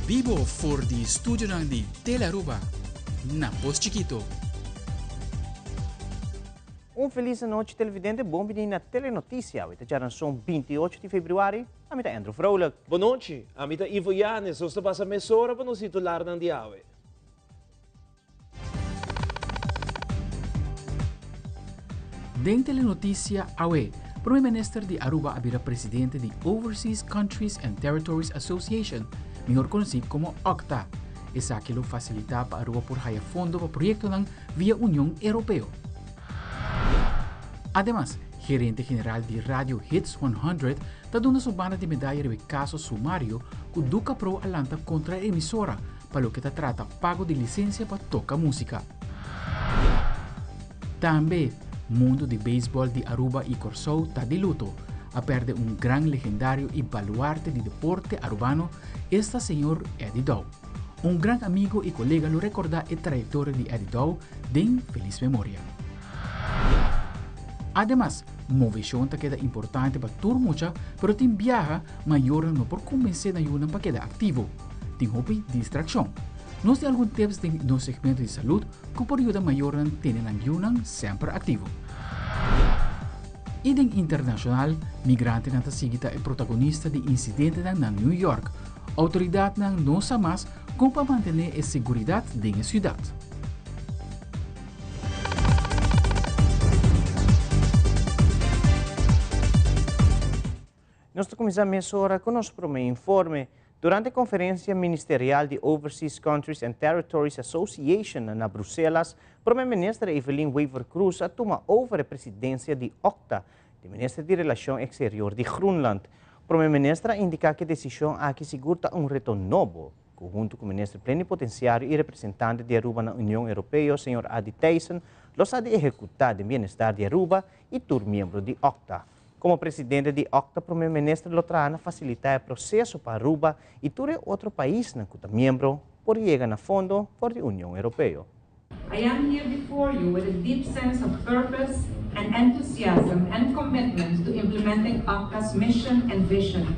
Bibo for di studionan di Telearuba na Pos Chikito. Un felis anochi televidente, bon bini na Telenoticia. Awe ta djaranson 28 di februari, ami ta Andrew Vrolijk. Bon nochi, ami ta Ivo Yanes, nos ta pasa mesora pa nos titularnan di awe. Den Telenoticia awe, Prome Minister di Aruba a bira presidente di Overseas Countries and Territories Association, mihor conoci como OCTA. Esaki lo facilita pa Aruba por haya fondo pa proyectonan via Union Europeo. Ademas, gerente general di Radio Hits 100 ta duna su banda di medaya riba e caso sumario cu Duca Pro a lanta contra e emisora pa loke ta trata pago di lisensia pa toka músika. Tambe, mundu di beisbòl di Aruba i Kòrsou ta di luto. A pèrdè un gran legendario i baluarte di deporte arubano, esta señor Eddie Dow. Un gran amigo i kolega lo rekordá e trayektoria di Eddie Dow den felis memoria. Ademas, moveshon ta keda importante pa tur mucha, pero tin biaha mayornan no por konbensé nan yunan pa keda aktivo. Tin hopi distraccion. Nos tin algun tips den nos segmento di salud cu por yuda mayornan tene nan yunan semper activo. Y den internacional, migrantenan ta sigui ta e protagonista di incidentenan na New York. Autoridadnan no sa mas con pa mantene e seguridad den e ciudad. Nos ta kuminsá mesora ku nos promé informe. Durante konferensia ministerial di Overseas Countries and Territories Association na Bruselas, Promé Minister Evelyn Wever-Croes a tuma over e presidensia di OCTA, di Minister di Relashon Eksterior di Groenland. Promé Minister a indiká ku e desishon aki sigur ta un reto nobo, ku huntu ku Minister Plenipotensiario i representante di Aruba na Union Europeo, señor Adi Thijssen, lo sa di ehekutá den bienestar di Aruba i tur miembro di OCTA. Como presidente di OCTA Prome Minister lo traha na facilita e proceso pa Aruba y tur e otro paisnan cu ta miembro por yega na fondo for di Union Europeo. I am here before you with a deep sense of purpose and enthusiasm and commitment to implementing OCTA's mission and vision.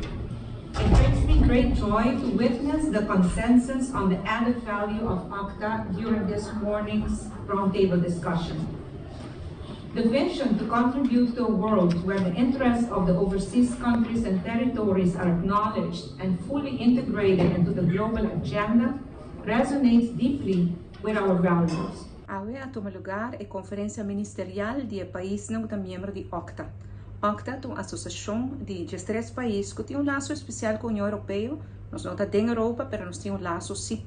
It brings me great joy to witness the consensus on the added value of OCTA during this morning's roundtable discussion. The vision to contribute to a world where the interests of the overseas countries and territories are acknowledged and fully integrated into the global agenda resonates deeply with our values. Awe a tuma lugar e Conferencia Ministerial di e paisnan cu ta miembro di OCTA. OCTA ta un asociacion di diestres pais cu tin un laso especial cu Union Europeo. Nos no ta den Europa, pero nos tin un laso si.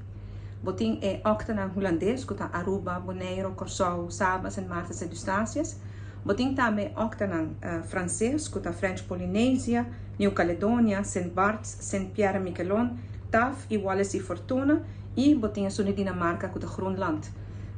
Bo tin e octanan hulandes ku ta Aruba, Boneiru, Kòrsou, Saba, Sint Maarten, Sint Eustatius. Bo tin tambe e octanan franses ku ta French Polynesia, New Caledonia, Sint Barts, Sint Pierre en Miquelon, Taf i Wallis i Fortuna i bo tin esun di Dinamarka ku ta Groenland.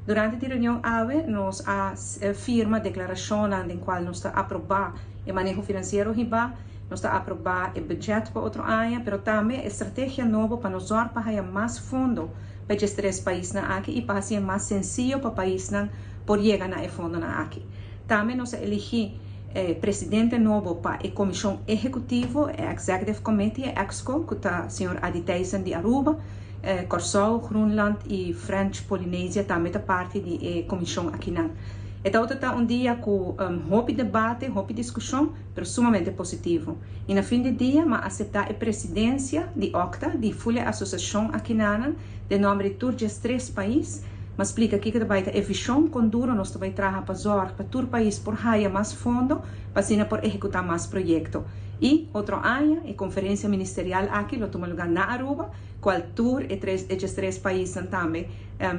Durante di reunion awe nos a firma deklarashonnan den kual nos ta aprobá e maneho finansiero hibá. Nos ta aprobá e budget pa otro aña, pero tambe e strategia nobo pa nos zòrg pa haya mas fondo pa e diestres paisnan aki i pa hasié mas sensiyo pa paisnan por yega na e fondonan aki. Tambe nos a eligí e presidente nobo pa e komishon ehekutivo, e Executive Committee, e Exco, ku ta señor Adi Thijssen di Aruba. Kòrsou, Groenland i French Polynesia tambe ta parti di e komishon akinan. E tabata ta un dia ku hopi debate, hopi diskushon. pero sumamente positivo. I na fin di dia m'a aseptá e presidensia di OCTA, di ful e asosiashon akinanan, den nòmber di tur diestres pais. M'a splika kiko ta bai ta e vishon, kon duro nos ta bai traha pa zòrg pa tur pais por haya mas fondo pa asina por ehekutá mas proyekto. I otro aña e konferensia ministerial aki lo tuma lugá na Aruba, kual tur e tres e diestres paisnan tambe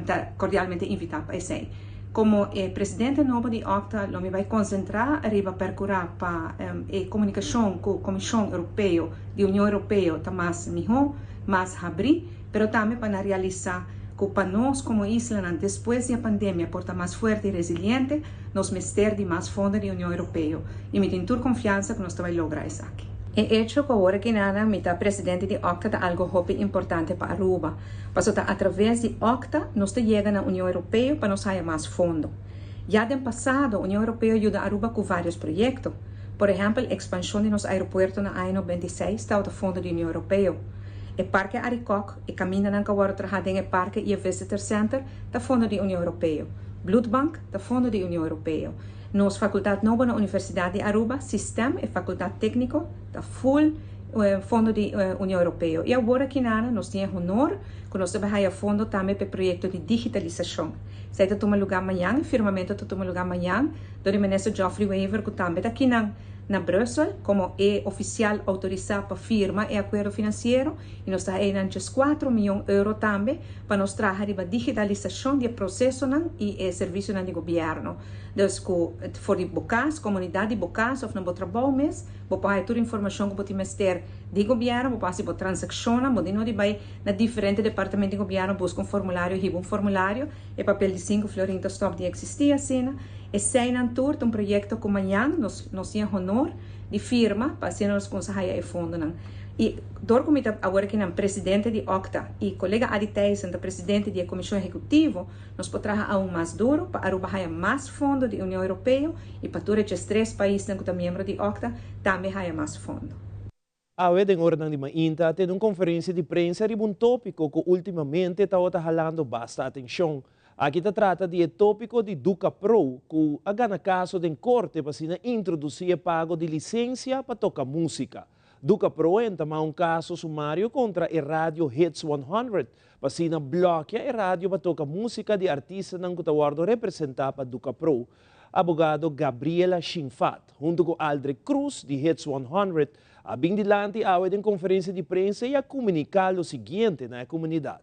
ta kordialmente invitá pa esei. Komo e presidente nobo di OCTA lo mi bai konsentrá riba perkurá pa e komunikashon ku Komishon Europeo di Union Europeo ta mas mihó, mas habrí, pero tambe pa nan realisá ku pa nos komo islanan despues di e pandemia por ta mas fuerte i resiliente, nos mester di mas fondo di Union Europeo i mi tin tur konfiansa ku nos ta bai logra esaki. E echo ku awor aki nada mi ta presidente di OCTA ta algu hopi importante pa Aruba. Paso ta atraves di OCTA nos ta yega na Union Europeo pa nos haya mas fondo. Ya den pasado Union Europeo a yuda Aruba cu varios proyecto. Por ehempel expansion di nos aeropuerto na aña 96 tabata fondo di Union Europeo. E Parke Arikok, e camindanan cu a wordo traha den e parke y e Visitor Center ta fondo di Union Europeo. Bloedbank ta fondo di Union Europeo. Nos facultad nobo na Universidad di Aruba, System, e facultad tecnico, ta full fondo di Union Europeo. Y awor aki nana nos tin e honor cu nos ta bay haya fondo tambe pa e proyecto di digitalisacion. Esey ta tuma lugar mañan, e firmamento ta tuma lugar mañan door di Minister Geoffrey Wever cu tambe ta akinan na Brussel como e oficial autorisa pa firma e acuerdo financiero y nos ta haya 4 miyon euro tambe pa nos traha riba digitalisacion di e procesonan y e servicionan di gobierno. Dus cu for di bo cas, comunidad di bo cas of na bo trabou mes, bo por haya tur informacion cu bo tin mester di gobierno, bo por haci bo transaccionnan, bo no di bay na diferente departamento di gobierno busca un formulario, hiba un formulario, e papel di 5 florin ta stop di existi asina. Esey tur un proyecto cu mañan nos tin honor di firma pa asina nos cuminsa haya e fondonan. Y door cu awor aki ta presidente di OCTA y colega Adi Thijssen, presidente di comision ehecutivo, nos por traha aun mas duro pa Aruba haya mas fondo di Union Europeo y pa tur e tres paisnan cu ta miembro di OCTA tambe haya mas fondo. Awe den orden di mainta tin un conferencia di prensa riba un topico cu ultimamente ta halando basta atencion. Aki ta trata di topico di Duca Pro, cu a gana caso den corte pa introduci pago di licencia pa toca musica. Duca Pro a entama un caso sumario contra e radio Hits 100, pa asina blokea e radio pa toca musica di artistanan cu ta representa pa Duca Pro. Abogado Gabriela Shinfat, hunto cu Aldrich Cruz di Hits 100, a bin dilanti awe den conferencia di prensa y a comunica lo siguiente na comunidad.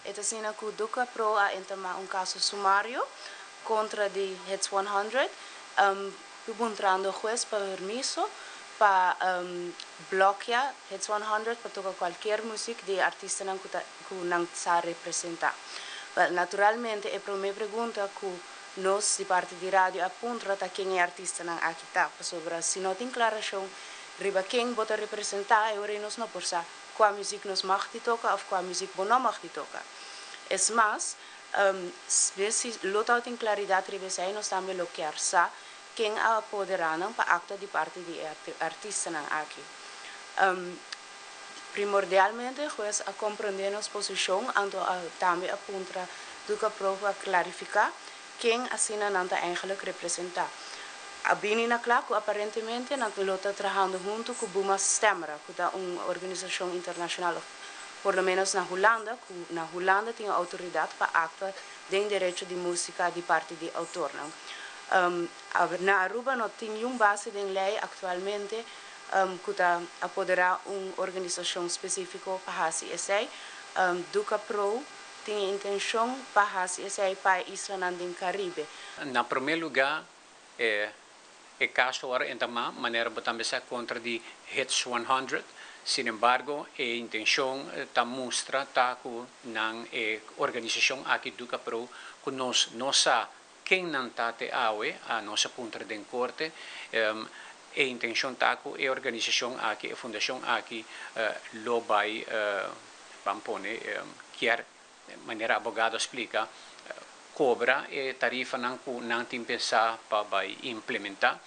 E ta asina cu Duca Pro a entama un caso sumario contra di Hits 100, puntrando hues pa permiso pa blokea Hits 100 pa toca cualkier musica di artista cu nan ta representa. Well, naturalmente, e prome pregunta cu nos di parti di radio a puntra ta ken e artistanan aki ta, pasobra si no tin aclaracion riba ken bo ta representa, e nos no por sa cua musica nos mag di toca of cua musica bo no mag di toca. Es mas, si lo tin claridad riba esey, nos tambe lo kier sa ken a apodera nan pa actua di parti di artistanan aki. Primordialmente, hues a comprende nos posicion, anto tambe a puntra Duca Pro pa clarifica ken asina nan ta eigenlijk representa. A bini na cla cu aparentemente nan lo ta trahando hunto cu Buma Stemra, cu ta un organisacion internacional, por lo menos na Hulanda, cu na Hulanda tin autoridad pa actua den derecho di musica di parti di autor. Na Aruba no tin un base di ley actualmente cu ta apodera un organisacion specifico pa haci esey. Duca Pro tin intencion pa haci esey pa islanan di Caribe. Na prome lugar, e caso awor entama, manera bo tambe sa, contra di Hits 100. Sin embargo, e intencion ta mustra ta cu nan e organisacion aki Duca Pro cu nos no sa ken nan ta te awe, a nos a puntra den corte, e intencion ta cu e organisacion aki, e fundacion aki, lo bay, ban pone, kier, manera abogado splica, cobra e tarifanan cu nan tin pensa pa bay implementa.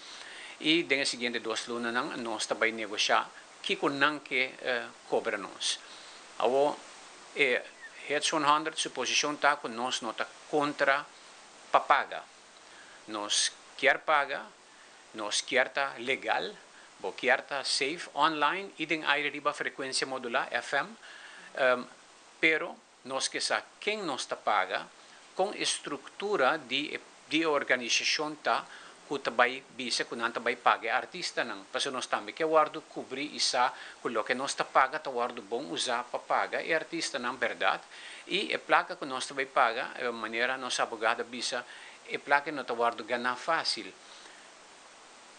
Y den siguiente 2 lunanan nos ta bay negocia kico nan ke cobra nos. Awo, Hits 100 su posicion ta cu nos no ta contra pa paga. Nos kier paga, nos kier ta legal, bo kier ta safe online y den aire riba frecuencia modula FM, pero nos ke sa ken nos ta paga, cu structura di organisacion ta cu ta bay bisa cu nan ta bay paga artistanan. Paso nos tambe ke wordo cubri y sa cu loke nos ta paga ta wordo bon usa pa paga e artistanan, berdad. Y e placa cu nos ta bay paga, manera nos abogado a bisa, e placa no ta wordo gana facil.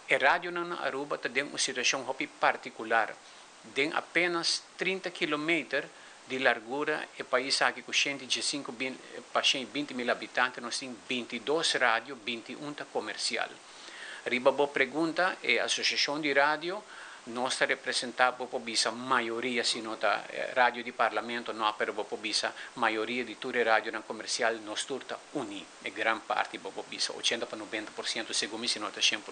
E radio na Aruba ta den un situacion hopi particular. Den apenas 30 kilometer di largura e pais aki cu 115 pa 120 mil habitante, nos tin 22 radio, 21 ta comercial. Riba bo pregunta, e asociacion di radio, nos ta representa, bo por bisa, mayoria, si no ta radio di parlamento, no, pero bo por bisa mayoria di tur radionan comercial, nos tur ta uni, e gran parti, bo por bisa 80 pa 90%, segun mi, si no ta 100%.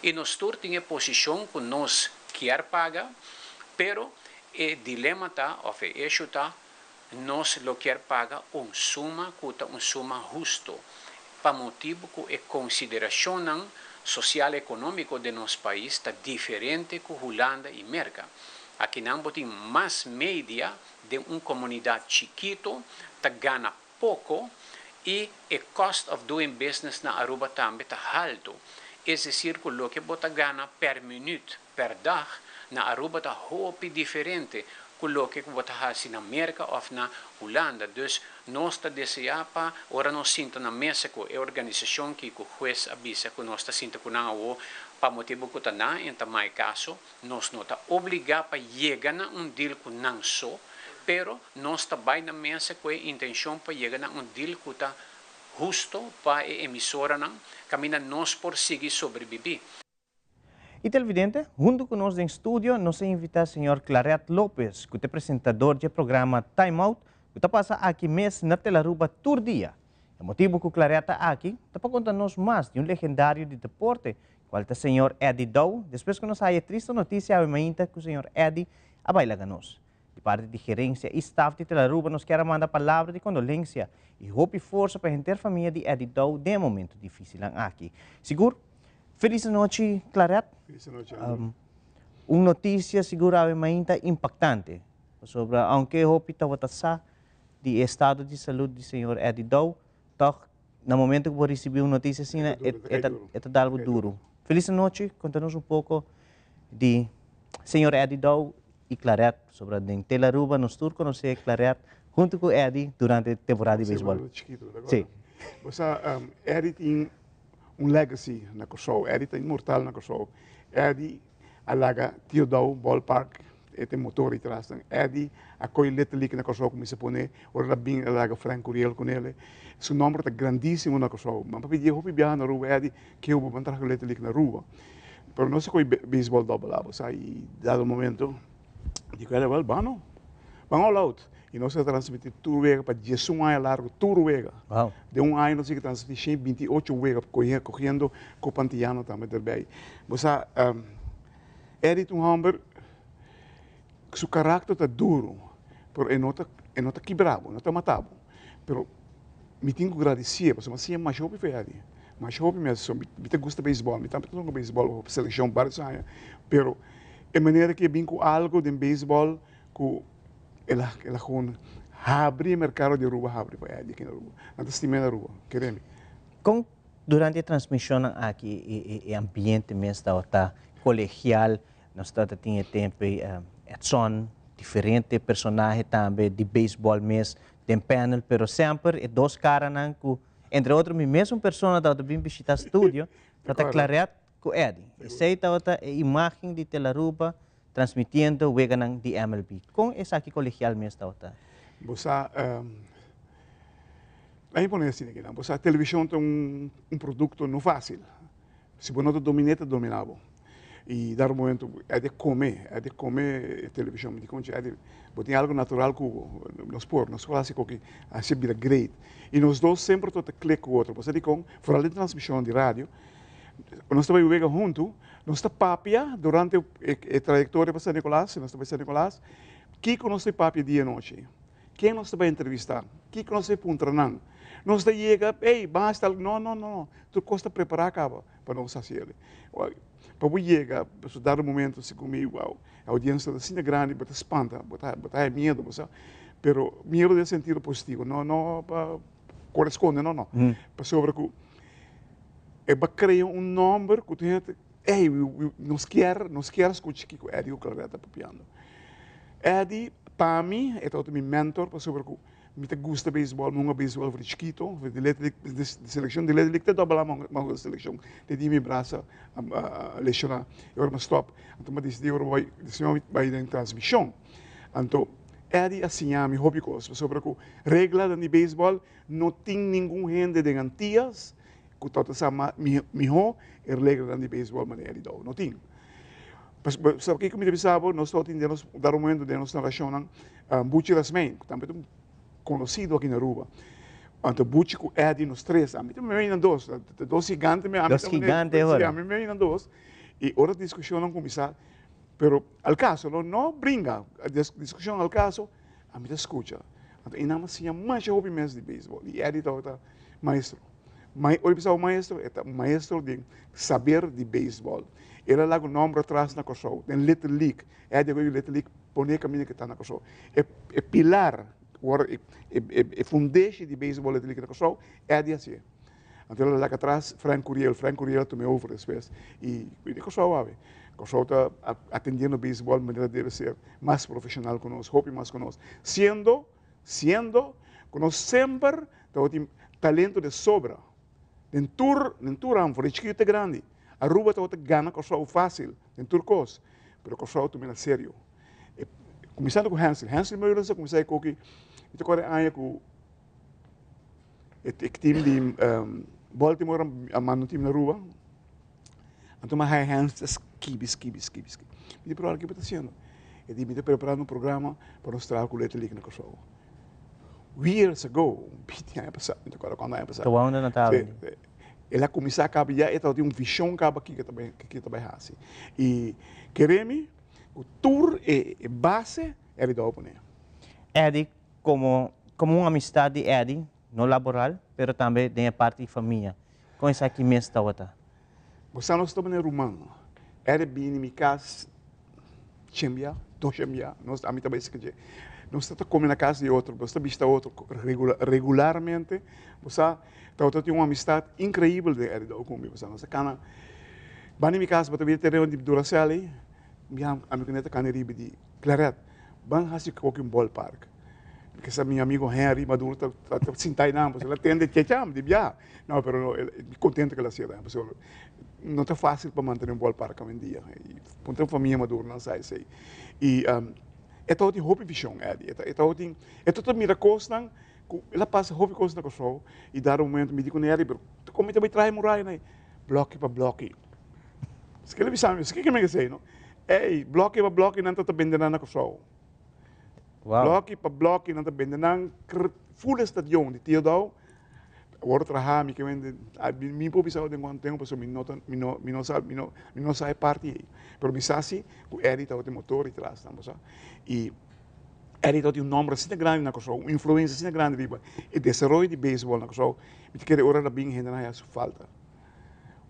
Y nos tur tin e posicion cu nos kier paga, pero E dilema ta, of e issue ta, nos lo kier paga un suma cu ta un suma husto, pa motibo cu e consideracionnan social-economico den nos pais ta diferente cu Hulanda y Merca. Akinan bo tin mas media den un comunidad chikito ta gana poco y e cost of doing business na Aruba tambe ta halto. Es decir cu loke bo ta gana per minuut, per dag, na Aruba ta hopi diferente cu loke cu bo ta haci na Merca of na Hulanda. Dus nos ta desea pa ora nos sinta na mesa cu e organisacion ki cu huez a bisa cu nos ta sinta cu nan awo pa motibo cu ta nan en ta mai caso, nos no ta obliga pa yega na un deal cu nan so, pero nos ta bay na mesa cu e intencion pa yega na un deal cu ta husto pa e emisoranan, caminda nos por sigui sobrevivi. Y televidente, hunto cu nos den studio, nos a invita señor Claret Lopez, cu ta presentador di e programa Time Out, cu ta pasa aki mes na Telaruba tur dia. E motibo cu Claret ta aki, ta pa conta nos mas di un legendario di deporte, cual ta señor Eddie Dow, despues cu nos haya triste noticia awe mainta cu señor Eddie a bay laga nos. Di parti di gerencia y staff di Telaruba nos kier a manda palabra di condolencia y hopi forsa pa henter famia di Eddie Dow den e momento dificilnan aki. Sigur, felis anochi Claret. Felis anochi Andrew. Un noticia sigur awe mainta impactante, pasobra aunke hopi tabata sa di e estado di salud di señor Eddie Dow, toch na momento cu bo ricibi un noticia asina e ta dal bo duro. Felis anochi, conta nos un poco di señor Eddie Dow y Claret, pasobra den Telaruba nos tur conoce Claret hunto cu Eddie durante temporada di beisbol. Sí. Bo sa, Eddie tin un legacy na Kòrsou, Eddie ta inmortal na Kòrsou. Eddie a laga Tio Daou Ballpark, e ta e motor atras nan. Eddie a koy Little League na Kòrsou kuminsá pone, ora el a bin el a laga Frank Curiel kunele. Su nòmber ta grandísimo na Kòrsou. Nan papia di e hopi biaha na Aruba, Eddie, ke bo ban traha ku Little League na Aruba. Pero nos a koy beisbòl dòbel a, bo sa, i dado momento di ku Eddie, wèl, ban no, ban all out. I nos a transmití tur wega pa diesun aña largu, tur wega. Den un aña nos a transmití 128 wega, kohiendo Copa Antillano tambe derbei. Bo sa, Eddie ta un hòmber su karakter ta duru, pero e no ta e no ta kibra bo, e no ta mata bo. Pero mi tin ku gradisié pasobra mi a siña masha hopi for Eddie, masha hopi mi a siña. Mi ta gusta beisbòl, mi tambe ta hunga beisbòl selekshon varios aña, pero e manera ku e bin ku algu den beisbòl ku el a el a gewoon habri e merkado di Aruba habri pa Eddie aki na Aruba. Nan ta stim'é na Aruba, kere mi. Kon durante e transmishonnan aki e e ambiente mes tabata kolegial? Nos tabata tin e tempu ei Edson, diferente personahe tambe di beisbòl mes den panel, pero semper e dos karanan ku entre otro mi mesun persona tabata bin bishita studio tabata Claret ku Eddie. Esei tabata e imagen di Telaruba transmitiendo weganan di MLB. Kon esaki kolegial mes tabata? Bo sa, laat mi pone asina kinan, bo sa televishon ta un produkto no fásil. Si bo no ta dominé, ta dominá bo. I dado momento Eddie a kome, Eddie a kome e televishon. Mi di konchi Eddie, bo tin algu natural ku bo. Nos por, nos por hasi koki hasi bira great. I nos dos semper tabata klik ku otro. Bo sa dikon? Foral den transmishon di radio, nos ta bai wega huntu, nos ta papia durante e trayektoria pa San Nicolas, si nos ta bai San Nicolas, kiko nos ta papia dia i nochi. Ken nos ta bai entrevistá? Kiko nos ta bai puntra nan? Nos ta yega, ey, basta, no, no, no, tur kos ta prepará kaba pa nos hasi el. Pa bo yega, pasobra dado momento segun mi, wow, e audiensia ta asina grandi, bo ta spanta, bo ta bo ta haña miedu, bo sa. Pero miedu den sentido positivo, no no pa kore skonde, no, no. Pasobra ku e bo a krea un nòmber ku tur hende ta, ey, nos kier, nos kier skucha kiko Eddie ku Claret ta papiando. Eddie, pa mi, e tabata mi mentor pasobra ku mi ta gusta beisbòl, mi hunga beisbòl for di chikito, for di Little League, di selekshon di Little League te dòbel mi a hunga selekshon te dia mi brasa a leshoná i ora mi a stòp anto mi a disidí ora bai mi bai den transmishon. Anto Eddie a siña mi hopi kos pasobra ku reglanan di beisbòl no tin ningun hende den Antias ku tabata sa mihó e reglanan di beisbòl manera Eddie Dow, no tin. Pasobra kiko mi ta bisa bo, nos tabata tin den nos dado momento den nos narashonnan Buchi Rasmijn, ku tambe ta un konosido aki na Aruba. Anto Buchi ku Eddie, nos tres, ami ta mei nan dos, ta dos gigante mi, ami Dos gigante ora. Si, ami mei nan dos. I ora diskushonnan kuminsá. Pero al caso, no, no bringa, discusion al caso, ami ta scucha. Anto e nan a siña masha hopi mes di baseball. Y Eddie tabata maestro. Ora bisa un maestro, e ta un maestro den saber di baseball. El a laga un nomber atras na Kòrsou, den Little League. Eddie a goyi Little League pone kaminda ku ta na Kòrsou. E pilar, e fundeshi di baseball Little League na Kòrsou, Eddie a hasié. Anto el a laga atras Frank Curiel, Frank Curiel a tuma e over despues. I di Kòrsou awe. Kòrsou ta atendiendo beisbòl manera debe ser, mas profeshonal ku nos, hopi mas ku nos. Siendo, siendo ku nos semper tabatin talento de sobra den tur, den tur ramo, for di chikitu te grandi. Aruba tabata gana Kòrsou fásil den tur kos, pero Kòrsou a tuma el serio. E, kuminsando ku Hansel, Hansel Meulens a kuminsá e koki, mi ta kòrda e aña ku E team di Baltimore a manda un team na Aruba. Anto mi a haya Hans ta skibi, skibi, skibi, skibi. Mi di, pero ahora ki bo ta haciendo? E di, mi ta preparando un programa pa nos traha ku Little League na Kòrsou. Years ago, binti aña pasá, mi ta kòrda kuantu aña pasá. Ta wou nan ta Sí. El a kuminsá kaba ya e tabatin un vishon kaba kiko e ta bai hasi. I kere mi ku tur e base e a dou pone. Eddie, Como como un amistad di Eddie, no laboral, pero tambe den e parti di famia. Con esaki mes tawata? Bo sa nos ta manera ruman. Eddie bini mi cas chembia, dos chembia, nos ami ta bai esaki dje. Nos ta ta come na cas di otro, nos ta bishita otro regularmente. Bo sa tawata tin un amistad increibel den Eddie dou cu mi. Bo sa nos ta cana banda di mi cas, bo ta bira tereno di Duracell ey, mi ami cu ne ta cana riba di Claret, ban hasi koki un ballpark. Mi ke sa mi amigo Henry Maduro ta ta sinta einan, pasobra el a tende checham di biaha. No, pero no, mi kontento ku el a hasi pasobra no ta fásil pa mantené un ballpark awendia. I puntra famia Maduro nan sa esei. I e tabatin hopi vishon, Eddie. E e tabatin, e ta mira kosnan ku el a pasa hopi kos na Kòrsou i dado momento mi di kuné, Eddie, pero kon mi ta bai traha e muraya nan ei? Blòki pa blòki. Esaki el a bisa mi, esaki ke mi a esei no. Ey, blòki pa blòki nan ta ta bende nan na Kòrsou. Wow. Blòki pa blòki nan ta bende nan ful e stadion di Tio Daou. Awor traha mi ke wende, mi por bisa den kuantu tempu pasobra mi no ta, mi no, mi no sa, mi no, mi no sa e parti ei. Pero mi sa si ku Eddie tabata e motor ditras nan, bo sa. I Eddie tabatin un nòmber asina grandi na Kòrsou, un influensia asina grandi riba e desaroyo di beisbòl na Kòrsou, mi ta kere ora el a bin hende nan haya su falta.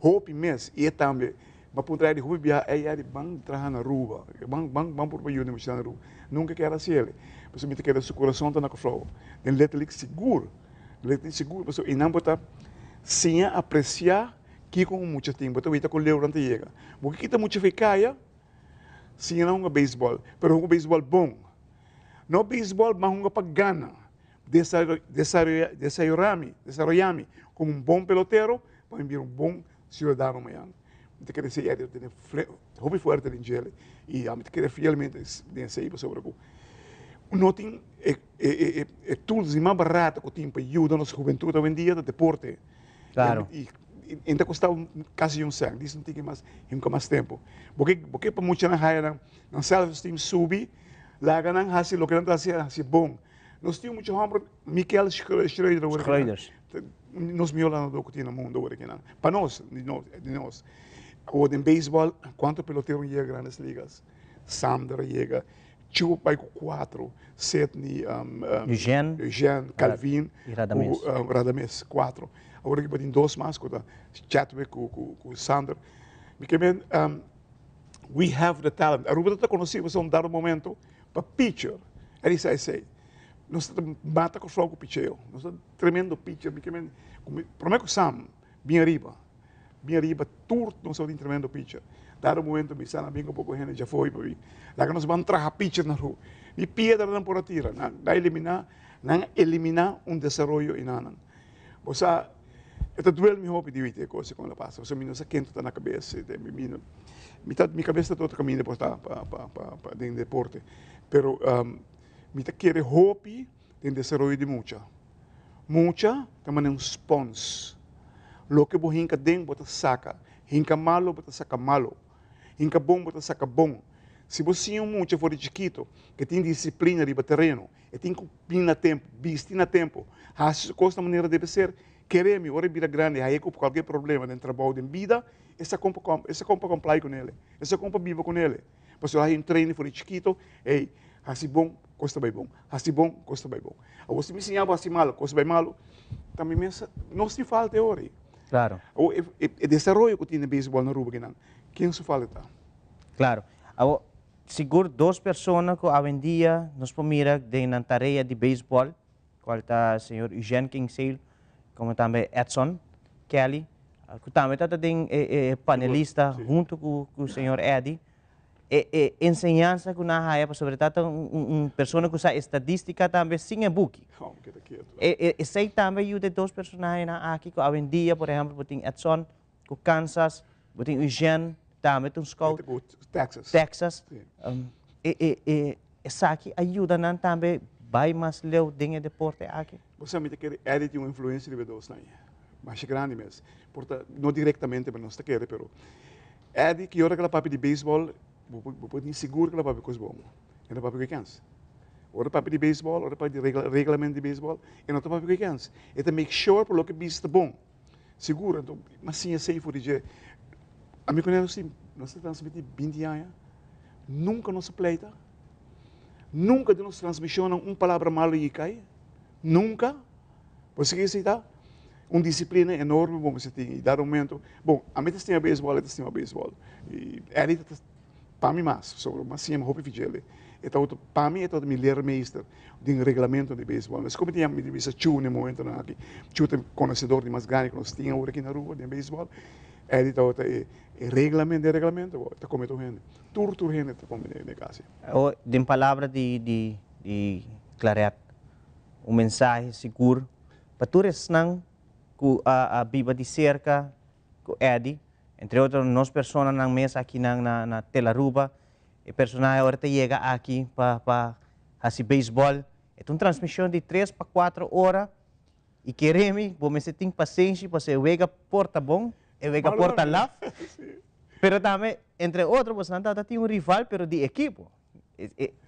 Hopi mes, i e tambe, mi a puntra Eddie hopi biaha, ey Eddie ban traha na Aruba, ban ban ban purba yuda mi na Aruba. Nunka kier hasi el, pasobra mi ta kere su kurason ta na Kòrsou, den Little League sigur, Little League sigur, pasobra einan bo ta siña apresiá kiko un mucha tin, bo ta wita ku leu nan ta yega. Bo ke kita mucha fe kaya, siña nan hunga beisbòl, pero hunga beisbòl bon, no beisbòl ban hunga pa gana. Desaroyá mi komo un bon pelotero pa mi bira un bon siudadano mañana. Mi ta kere esei Eddie ta tene hopi fuerte den djele i ami ta kere fielmente den esei pasobra ku no tin e tools di mas barato ku tin pa yuda nos hubentut awendia ta deporte. I e ta kosta kasi un sènt, disi un tiki mas i nunka mas tempu. Bo ke bo ke pa muchanan haya nan self esteem subi, laga nan hasi loke nan ta hasi, hasi bon. Nos tin mucha homber, Michael Schreuder awor aki nan, nos mihor lanador ku tin na mundo awor aki nan, pa nos, di nos, di nos. Awor den beisbòl, kuantu pelotero yega Grandes Ligas? Sander a yega, Chu bai ku kuatro, Sidney, Eugene, Eugene, Calvin, i Radames. ku Radames, kuatro. Awor aki bo tin dos mas ku ta Chadwick ku ku Sander. Mi ke men, we have the talent. Aruba ta konosí pasobra un dado momento Pa pitcher, e di sa esey. Nos ta mata Kòrsou ku picheo. Nos ta tremendo pitcher. Mi ke men, promé ku Sam bin ariba, bin ariba tur nos tabatin tremendo pitcher. Dado momento mi sa nan bin ku poko hende djafó i pa bin. Laga nos ban traha pitcher na rua. Ni piedra nan por a tira. Nan a eliminá, nan a eliminá un desaroyo enanan. Bo sa, e ta duel mi hopi di wit e kos kon a pasa, pasobra mi no sa ken ta na kabes, mi ta, mi kabes ta otro kaminda por ta pa pa pa pa den deporte, pero mi ta kere hopi den desaroyo di mucha. Mucha ta manera un spons, loke bo hinka den bo ta saka, hinka malo bo ta saka malo, hinka bon bo ta saka bon. Si bo siña un mucha for di chikito ke tin disiplina riba tereno, E tin ku bin na tempu, bisti na tempu, hasi su kos na manera debe ser. Kere mi, ora e bira grandi, haye ku kualke problema den trabou, den bida, e sa kon pa e sa kon pa komplai ku nele, e sa kon pa biba ku nele. Pasobra hay un training for di chikito, ey, hasi bon, kos ta bai bon, hasi bon, kos ta bai bon. Awor si mi siña bo hasi malo, kos ta bai malo, ta mi mes nos tin falta e ora ei. Claro. Awor e desaroyo ku tin den beisbòl na Aruba kinan, ken su falta ta? Claro. Awor, sigur dos persona ku awendia nos por mira den nan tarea di beisbòl, cual ta señor Eugène Kingsale como tambe Edson Kelly, cu tambe ta den e panelista hunto cu señor Eddy. E e enseñansa cu nan haya pasobra ta ta un persona cu sa estadistica tambe sin e buki. E esey tambe yuda e dos personahenan aki cu awendia por ehempel bo tin Edson cu Kansas, bo tin Eugène tambe ta un scout. Texas. Texas. E e e esaki a yuda nan tambe bai mas leu den e deporte aki? Bo sa mi ta kere Eddie tin un influencia riba e dosnan ei. Masha grandi mes. Por ta no directamente pero nos ta kere pero Eddie ki ora ku el a papia di beisbòl bo bo por tin sigur ku el a papia kos bon. E no papia ku e kens. Ora e papia di beisbòl ora e papia di reglamento di beisbòl e no ta papia ku e kens. E ta make sure ku loke bisa ta bon. Sigur, anto mi a siña esei for di dje. Ami ku Nelo si, nos ta transmití binti aña, nunka nos a pleita, nunka den nos transmishonnan un palabra malu a kai, nunka. Bo sa kiko esei ta? Un disiplina enorme bo mester tin i dado momento, bon, ami ta stima beisbòl, e ta stima beisbòl. I Eddie ta pa mi mas, pasobra mi a siña hopi fidjele. E tabata, pa mi e tabata mi leermeester den reglamento di beisbòl. Mes komo mi ta yama, mi ta bisa Chu na e momentonan aki. Chu ta e konosedor di mas grandi ku nos tin awor aki na Aruba den beisbòl. Eddie tabata e reglamento, den reglamento bo ta kome tur hende. Tur tur hende ta kome den e kas. Awor, den palabra di di di Claret, un mensahe sigur pa tur esnan ku a a biba di serka ku Eddie, entre otro nos personanan mes akinan na na Telaruba, e personahe ora ta yega aki pa pa hasi beisbòl, e ta un transmishon di tres pa kuatro ora i kere mi bo mester tin pasenshi pasobra e wega por ta bon, e wega por ta laf, pero tambe entre otro bosonan tabata tin un rival pero di ekipo,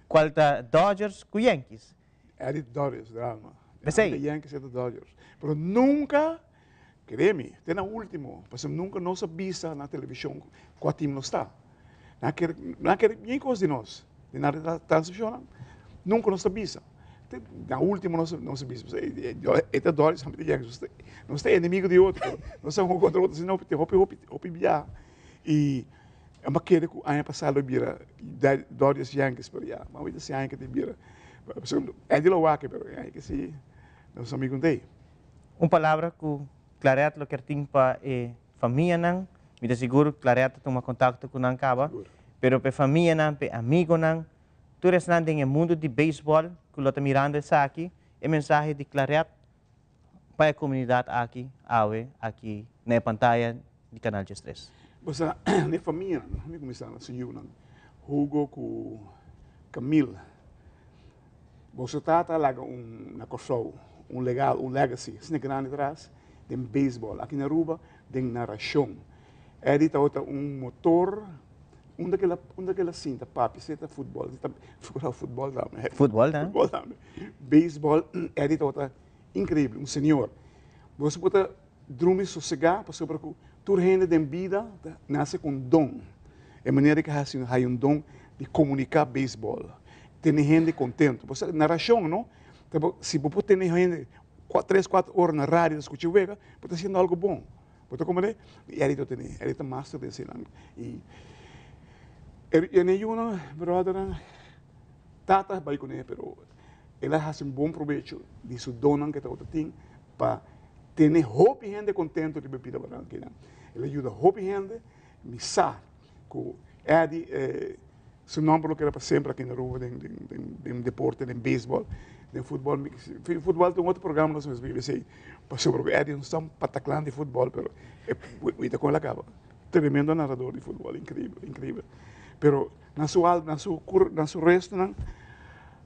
kual ta Dodgers ku Yankees. Eddie Dodgers, drama. P'esei. Yankees e ta Dodgers. Pero nunka Kere mi, te na ultimo, pasobra nunka nos a bisa na televishon kua tim nos ta. Nan a kere, nan a kere bien kos di nos, di nan transmishonnan, nunka nos ta bisa. Te na ultimo nos nos a bisa, pasobra e ta dòri, esaki ta Yankees, nos ta enemigo di otro, pero nos ta hunga kontra otro asina hopi hopi hopi hopi bia. I a kere ku aña pasá lo bira Dodgers Yankees, pero ya, mami ta si aña ke ta bira. Pasobra Eddie lo wak, pero e aña ke si nos amigu no ta ei. Un palabra ku Claret lo kier tin pa e famianan, mi ta sigur Claret ta tuma kontakto ku nan kaba, pero pa e famianan, pa e amigonan, tur esnan den e mundu di beisbòl ku lo ta mirando esaki, e mensahe di Claret pa e komunidat aki awe aki na e pantaya di Kanal 13. Bo sa, na e famianan, mi kuminsá na su yunan, Hugo ku Camille. Boso tata a laga un na Kòrsou, un legado, un legacy asina grandi tras den beisbòl, aki na Aruba den narashon. Eddie tabata un motor, unda ke unda ke el a sinta papia si ta futbòl, si ta figurá futbòl tambe. Futbòl tambe. Futbòl tambe. Beisbòl, Eddie tabata inkreibel, un señor. Boso por ta Drumi sosegá pasobra ku tur hende den bida ta nase ku un don. E manera ku hasi haya un don di komuniká beisbòl, tene hende kontentu. Bo sa narashon no, ta bo si bo por tene hende tres kuater ora na radio ta skucha wega, bo ta hasiendo algu bon. Bo ta komprendé? I Eddie ta tene, Eddie ta master den eseinan. I e ne yunan, bròdernan, tata a bai kuné pero el a hasi un bon probecho di su donnan ku e tabata tin pa tene hopi hende contento riba e pida barankinan. El a yuda hopi hende, mi sa cu Eddie su nomber lo keda pa semper aki na Aruba den den deporte, den baseball, den futbol. Futbol ta un otro programa nos mester biba esey, pasobra cu Eddie nos ta un pataclan di futbol, pero e ta con el a caba. Tremendo narrador di futbol, increibel, increibel. Pero na su alma, na su cur, na su restonan,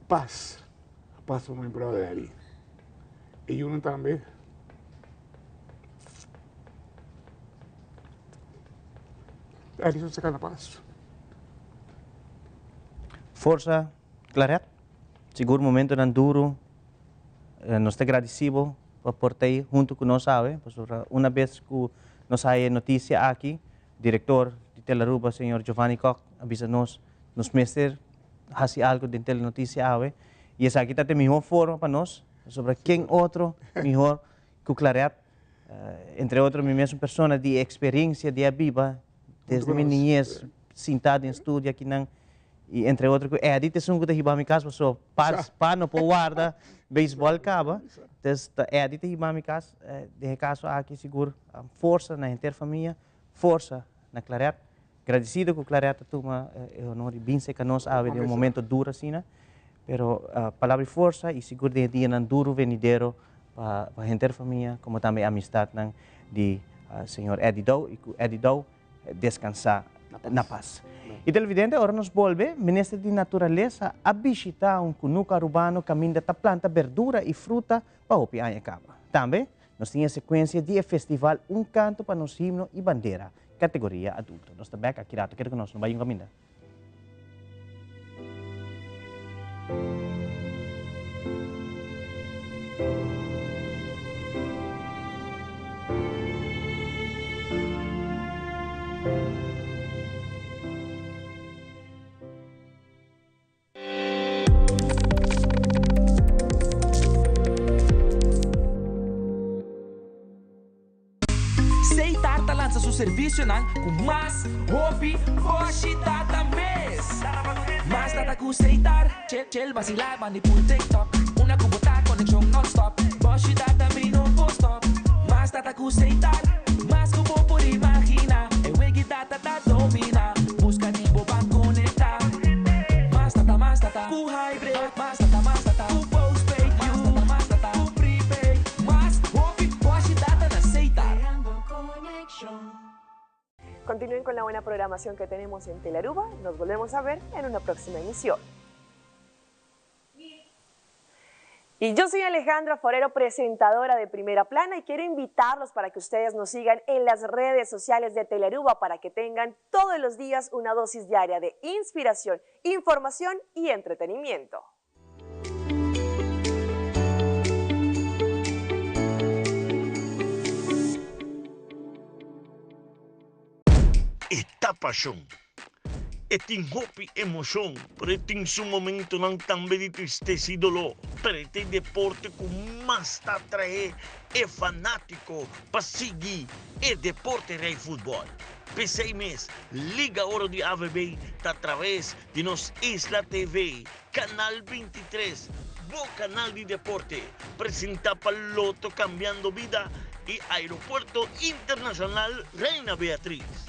paz, paz pa mi brother Eddie. E yunan tambe. Edison saka na pas. Forsa Claret, sigur momentonan duro, nos ta gradisi bo pa por ta ei hunto ku nos awe, pasobra una bes ku nos haya e notisia aki, direktor di Telaruba señor Giovanni Kock a bisa nos. Nos mester hasi algo den Telenoticia awe y esaki ta e mihor forma pa nos, sobre ken otro mihor cu Claret, entre otro mi mes persona di experiencia di a biba desde mi niñez sinta den studio akinan y entre otro cu Eddie ta esun cu ta hiba mi cas pasobra pa pa no por warda baseball caba, entonces ta Eddie ta hiba mi cas, den e caso aki sigur forsa na henter famia, forsa na Claret. Gradisido ku Claret a tuma e honor di bin serka nos awe den un momento duro asina, pero palabra di forsa i sigur den e dianan duro venidero pa henter famia komo tambe e amistatnan di señor Eddy Dow i ku Eddy Dow deskansa na pas. I televidente ora nos bolbe, Minister di Naturalesa a bishita un kunuku arubano kaminda ta planta berdura i fruta pa hopi aña kaba. Tambe nos tin e sekuensia di e festival Un Kanto pa Nos Himno i Bandera, kategoria adulto. Nos ta bek aki rato, kere ku nos no bai un kaminda. Seitar ta lansa su servisionan ku mas hopi boshi data mes. Mas data ku Seitar, chel chel basilá bandi pul TikTok. Una ku bo ta konekshon nònstòp, boshi data mi no por stòp. Mas data ku Seitar, mas ku bo por imaginá. E wegi data ta dominá, buska di bo ban konektá. Mas data, mas data ku hybrid, mas data, mas data ku postpaid, mas data, mas data ku prepaid. Mas hopi boshi data na Seitar. Continúen con la buena programación que tenemos en Telearuba. Nos volvemos a ver en una próxima emisión. Y yo soy Alejandra Forero, presentadora de Primera Plana, y quiero invitarlos para que ustedes nos sigan en las redes sociales de Telearuba para que tengan todos los días una dosis diaria de inspiración, información y entretenimiento. E ta pashon. E tin hopi emoshon, pero e tin su momentonan tambe di tristesa i doló. Pero e ta e deporte ku mas ta atraé e fanátiko pa sigui e deporte rei futbòl. P'esei mes, Liga Oro di AVB ta atraves di nos Isla TV, Kanal 23, bo kanal di deporte, presentá pa Lotto Cambiando Bida i Aeropuerto Internacional Reina Beatriz.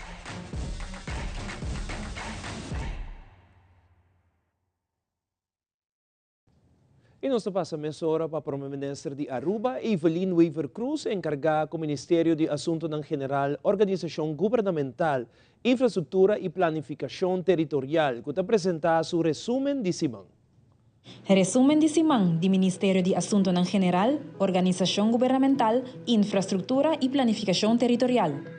I nos ta pasa mesora pa Prome Minister di Aruba, Evelyn Wever-Croes, enkargá ku Ministerio di Asuntonan General, Organisashon Gubernamental, Infrastruktura i Planifikashon Teritorial, ku ta presentá su resumen di siman. Resumen di siman di Ministerio di Asuntonan General, Organisashon Gubernamental, Infrastruktura i Planifikashon Teritorial.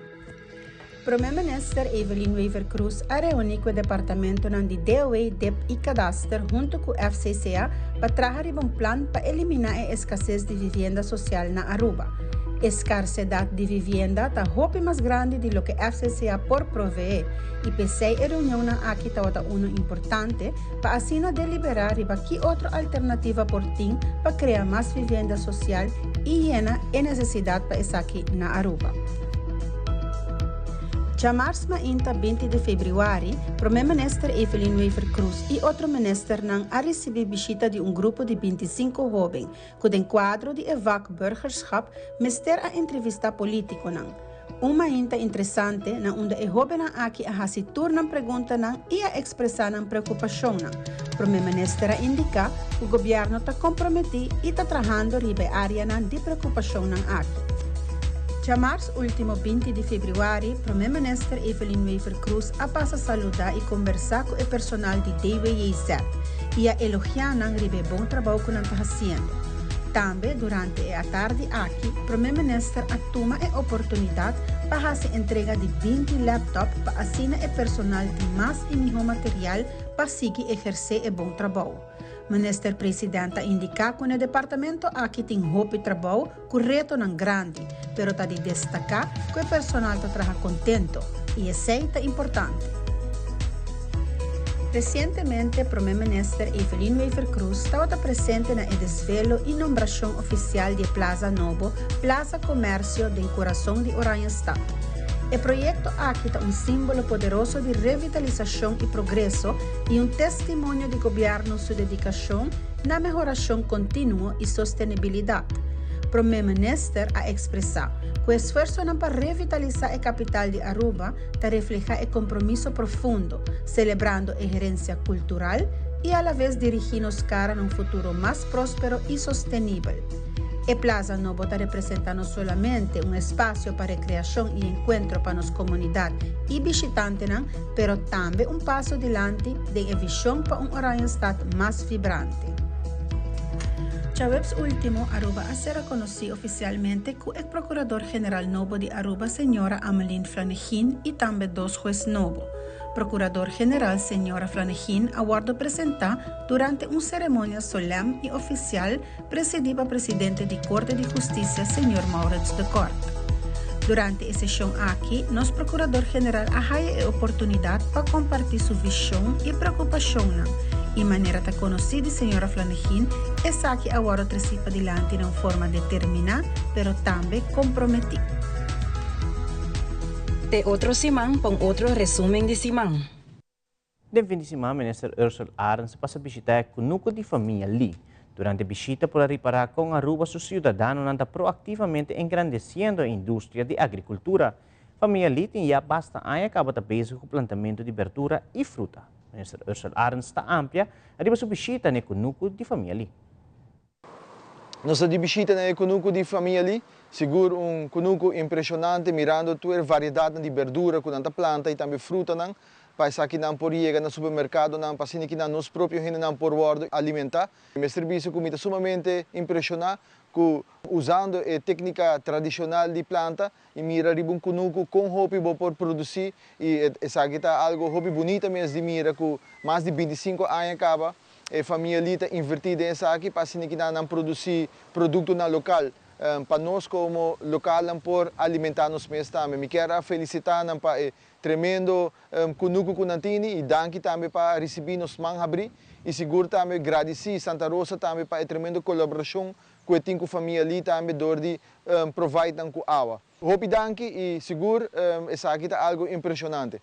Prome Minister Evelyn Wever-Croes a reuni cu e departamentonan di DOW, dip y Kadaster hunto cu FCCA pa traha riba un plan pa elimina e escasez di vivienda social na Aruba. E scarsedad di vivienda ta hopi mas grandi di loke FCCA por provee y p'esey e reunionnan aki tawata uno importante pa asina delibera riba ki otro alternativa por tin pa crea mas vivienda social y yena e necesidad pa esaki na Aruba. Djamars mainta 20 di febrüari, Prome Minister Evelyn Wever-Croes y otro ministernan a ricibi bishita di un grupo di 25 hoben cu den cuadro di e vak Burgerschap mester a entrevista politiconan. Un mainta interesante na unda e hobennan aki a haci tur nan preguntanan y a expresa nan preocupacionnan. Prome Minister a indica cu Gobierno ta comprometi y ta trahando riba e areanan di preocupacionnan aki. Djamars ultimo 20 di februari, Prome Minister Evelyn Wever-Croes a pasa saluda y combersa cu e personal di DWJZ y a elogia nan riba e bon trabou cu nan ta haciendo. Tambe durante e atardi aki, Prome Minister a tuma e oportunidad pa haci entrega di 20 laptop pa asina e personal tin mas y miho material pa sigui eherce e bon trabou. Minister President a indica cu n'e departamento aki tin hopi trabou cu retonan grandi, pero ta di destaca cu e personal ta traha contento y esey ta importante. Recientemente Prome Minister Evelyn Wever-Croes tabata presente na e desvelo y nombracion oficial di e plaza nobo Plaza Comercio den curason di Oranjestad. E proyecto aki ta un simbolo poderoso di revitalisacion y progreso y un testimonio di Gobierno su dedicacion na mehoracion continuo y sostenibilidad. Prome Minister a expresa cu esfuersonan pa revitalisa e capital di Aruba ta refleha e compromiso profundo, celebrando e herencia cultural y alavez dirigi nos cara na un futuro mas prospero y sostenibel. E plaza nobo ta representa no solamente un espacio pa recreacion y encuentro pa nos comunidad y bishitantenan, pero tambe un paso dilanti den e vision pa un Oranjestad mas vibrante. Djaweps ultimo, Aruba a ser reconoci oficialmente cu e Procurador General nobo di Aruba Señora Ameline Flanegin y tambe dos hues nobo. Procurador General Señora Flanegin a wordo presenta durante un ceremonia solem y oficial presidi pa Presidente di Corte di Husticia Señor Maurits de Kort. Durante e sesion aki nos Procurador General a haya e oportunidad pa comparti su vision y preocupacionnan y manera ta conoci di Señora Flanegin esaki a wordo treci padilanti na un forma determina pero tambe comprometi. Te otro siman pa un otro resumen di siman. Den fin di siman Minister Ursell Arends a pasa bishita e kunuku di famia Lee. Durante e bishita por a ripará kon Aruba su siudadanonan ta proaktivamente engrandesiendo e industria di agrikultura. Famia Lee tin ya basta aña kaba ta bezig ku plantamentu di berdura i fruta. Minister Ursell Arends ta amplia ariba su bishita na e kunuku di famia Lee. Nos ta di bishita na e kunuku di famia Lee, sigur un kunuku impreshonante mirando tur e variedatnan di berdura ku nan ta planta i tambe frutanan pa esakinan por yega na supermerkadonan pa asina kinan nos propio hendenan por wòrdu alimentá. Mester bisa ku mi ta sumamente impreshoná ku usando e téknika tradishonal di planta i mira riba un kunuku kon hopi bo por produsí i esaki ta algu hopi bunita mes di mira ku mas di bintisinku aña kaba e famia li ta invertí den esaki pa asina kinan nan produsí produktonan lokal pa nos komo lokalnan por alimentá nos mes tambe. Mi kier a felisitá nan pa e Tremendo kunuku ku nan tini i danki tambe pa risibí nos man habrí i sigur tambe gradisí Santa Rosa tambe pa e tremendo kolaborashon ku e tin ku famia Lee tambe dor di provide nan ku awa. Hopi danki i sigur esaki ta algu impreshonante.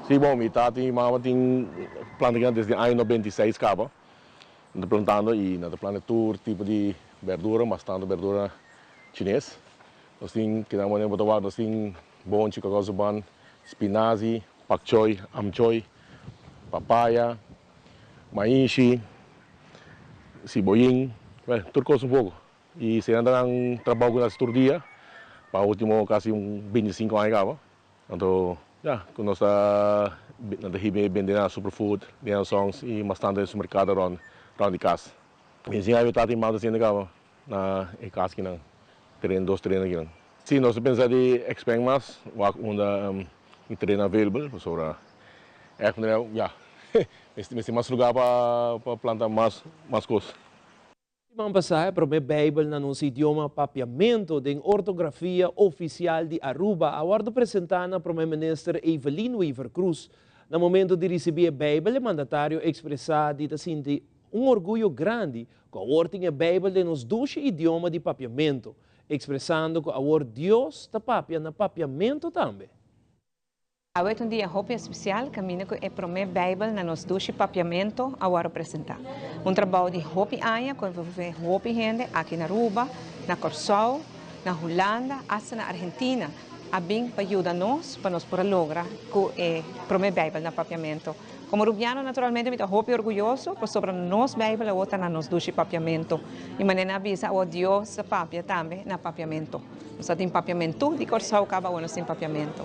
Sí, bon, mi tata i mi mama tin planta kinan desde aña 96 kaba. Nan ta plantando i nan ta planta tur tipo di berdura, mas tanto berdura chines. Nos tin, kinan manera bo ta wak, nos tin Bonchi, kokosoban, spinazi, pak choy, amchoy, papaya, maishi, siboyin, bueno, tur kos un poko. I esei nan ta nan trabou ku nan hasi tur dia pa ultimo kasi un bintisinko aña kaba. Anto, ya, ku nos ta nan ta hiba bende na Superfood, den Songs i mas tantu den supermerkado rònt rònt di kas. Bintisinko aña mi tata i mama ta sinti kaba na e kas kinan, teren dos tereno kinan. Sí, nos ta pensa di expand mas, wak unda e tereno available, pasobra ègt manera, ya, mester mas lugar pa pa planta mas mas kos. Siman pasá e promé Beibel na nos idioma Papiamento den ortografia ofisial di Aruba a wòrdu presentá na Promé Minister Evelyn Wever-Croes. Na momento di risibí e Beibel e mandatario ekspresá di ta sinti un orguyo grandi ku awor tin e Beibel den nos dushi idioma di Papiamento. Expresando cu awor Dios ta papia na papiamento tambe. Awe ta un dia hopi especial caminda cu e prome Bijbel na nos dushi papiamento a worde presenta. Un trabou di hopi aña cu envolve hopi hende aki na Aruba, na Corsou, na Hulanda, hasta na Argentina a bin pa yuda nos pa nos por a logra cu e prome Bijbel na papiamento. Como Rubiano naturalmente mi ta hopi orguyoso pasobra nos Bijbel awor ta na nos dushi papiamento. Y manera nan a bisa awor Dios ta papia tambe na papiamento. Nos ta tin papiamentu di Corsou caba awor nos tin papiamento.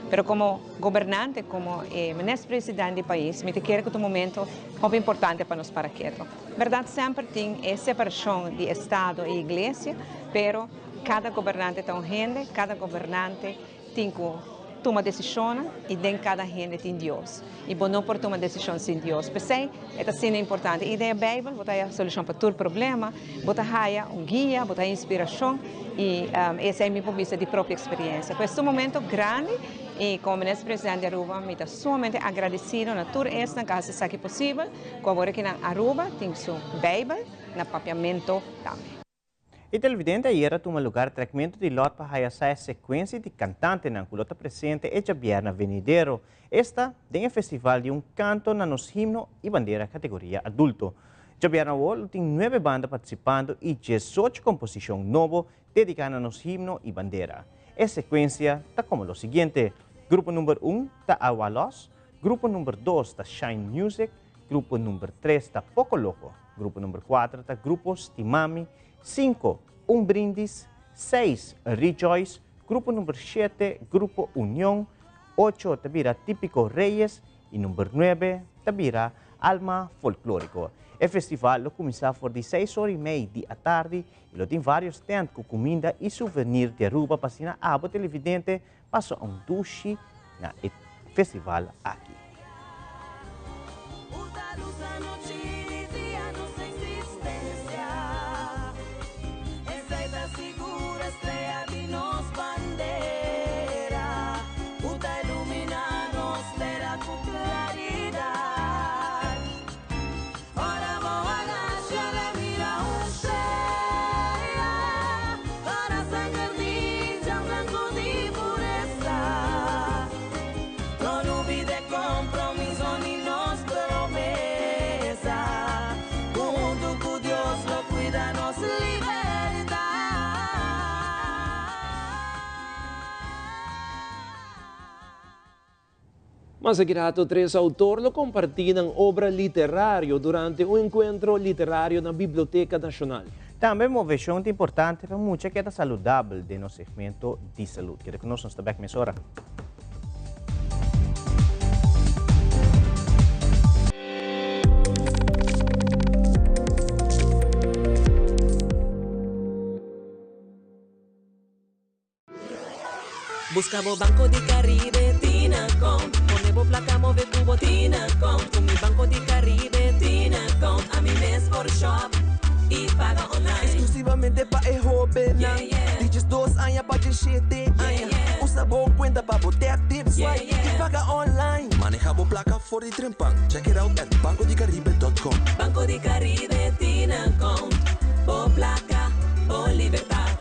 Pero como gobernante, como e minister president di pais mi ta kere cu ta un momento hopi importante pa nos para keto. Berdad semper tin e separacion di estado y iglesia pero cada gobernante ta un hende, cada gobernante Tin ku tuma desishonnan i den kada hende tin Dios. I bo no por tuma desishon sin Dios. P'esei e ta asina importante. I den e Beibel bo ta haya solushon pa tur problema, bo ta haya un guia, bo ta haya inspirashon i esei mi por bisa di propio eksperiensia. Pues ta un momento grandi Y como Minister Presidente di Aruba mi ta sumamente agradecido na tur esnan cu a haci esaki posibel, cu awor aki na Aruba tin su Bijbel na Papiamento tambe. E televidente ayera tuma lugar trekmentu di lòt pa haya sa e sekuensia di kantantenan ku lo ta presente e djabièrnè venidero, esta den e festival di un kanto na nos himno i bandera kategoria adulto. Djabièrnè awor lo tin nuebe banda partisipando i diesocho komposishon nobo dediká na nos himno i bandera. E sekuensia ta komo lo siguiente, Grupo number un ta Awalos, grupo number dos ta Shine Music, Grupo number tres ta Poco Loco. Grupo number cuater ta Grupo Stimami. Cinco, Un Brindis. Seis, Rejoice. Grupo number shete, Grupo Union. Ocho ta bira Tipico Reyes y number nuebe ta bira Alma Folklorico. E festival lo cuminsa for di seis ora y mei di atardi y lo tin varios tent cu cuminda y souvenir di Aruba pa asina abo televidente Pasa un dushi na e festival aki. Mas aki rato tres autor lo comparti nan obra literario durante un encuentro literario na Biblioteca Nacional. Tambe movecion ta importante pa mucha keda saludabel den nos segmento di salud. Keda cu nos, nos ta bek mesora. Busca bo Banco di Caribe tin account. Pone bo placa move cu bo tin account. Cu mi Banco di Caribe tin account. Ami mes por shop y paga online. Exclusivamente pa e hobennan di 12 aña pa 17 aña. Usa bo cuenta pa bo tap, tip, swipe y paga online. Maneha bo placa for di trempan. Check it out at bancodicaribe.com. Banco di Caribe tin account. Bo placa, bo libertad.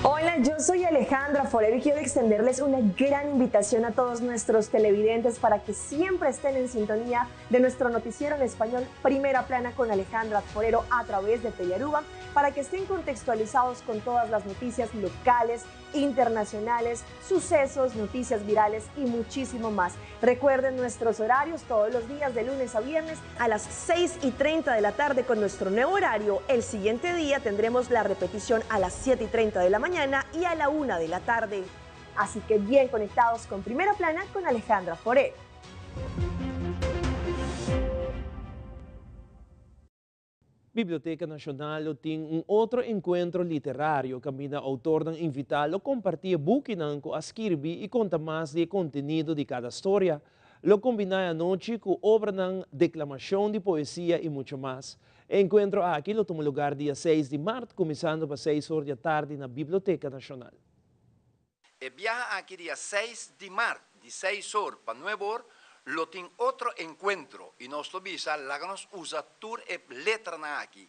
Hola, yo soy Alejandra Forero y quiero extenderles una gran invitación a todos nuestros televidentes para que siempre estén en sintonía de nuestro noticiero en español Primera Plana con Alejandra Forero a través de Telearuba para que estén contextualizados con todas las noticias locales, internacionales, sucesos, noticias virales y muchísimo más. Recuerden nuestros horarios todos los días de lunes a viernes a las 6 y 30 de la tarde con nuestro nuevo horario. El siguiente día tendremos la repetición a las 7 y 30 de la mañana y a la 1 de la tarde. Así que bien conectados con Primera Plana con Alejandra Forero. Biblioteca Nacional lo tin un otro encuentro literario caminda autornan invita lo comparti e bukinan cu a skirbi y conta mas di e contenido di cada storia. Lo combina e anochi cu obranan, declamacion di poesia y mucho mas. E encuentro aki lo tuma lugar dia seis di mart cuminsando pa seis or di atardi na Biblioteca Nacional. E biaha aki dia seis di mart di seis or pa nuebe or lo tin otro enkuentro i nos lo bisa laga nos usa tur e letranan aki,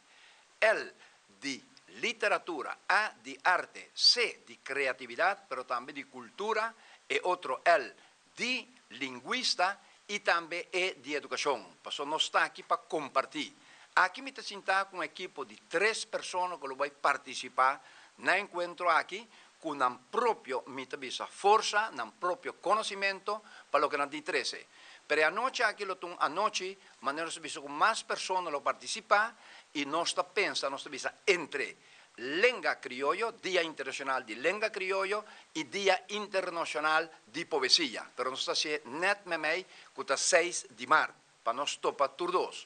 L di literatura, A di arte, C di kreatividat pero tambe di kultura, e otro L di lingwista i tambe E di edukashon, pasobra nos ta aki pa kompartí. Aki mi ta sinta ku un ekipo di tres persona ku lo bai partisipá na e enkuentro aki ku nan propio, mi ta bisa, forsa, nan propio konosimentu pa loke nan tin trese. Pero e anochi aki lo ta un anochi manera nos ta bisa ku mas persona lo partisipá i nos ta pensa, nos ta bisa entre Lenga Krioyo, Dia Internashonal di Lenga Krioyo i Dia Internashonal di Poesia. Pero nos ta hasié nèt meimei ku ta seis di mart pa nos topa tur dos.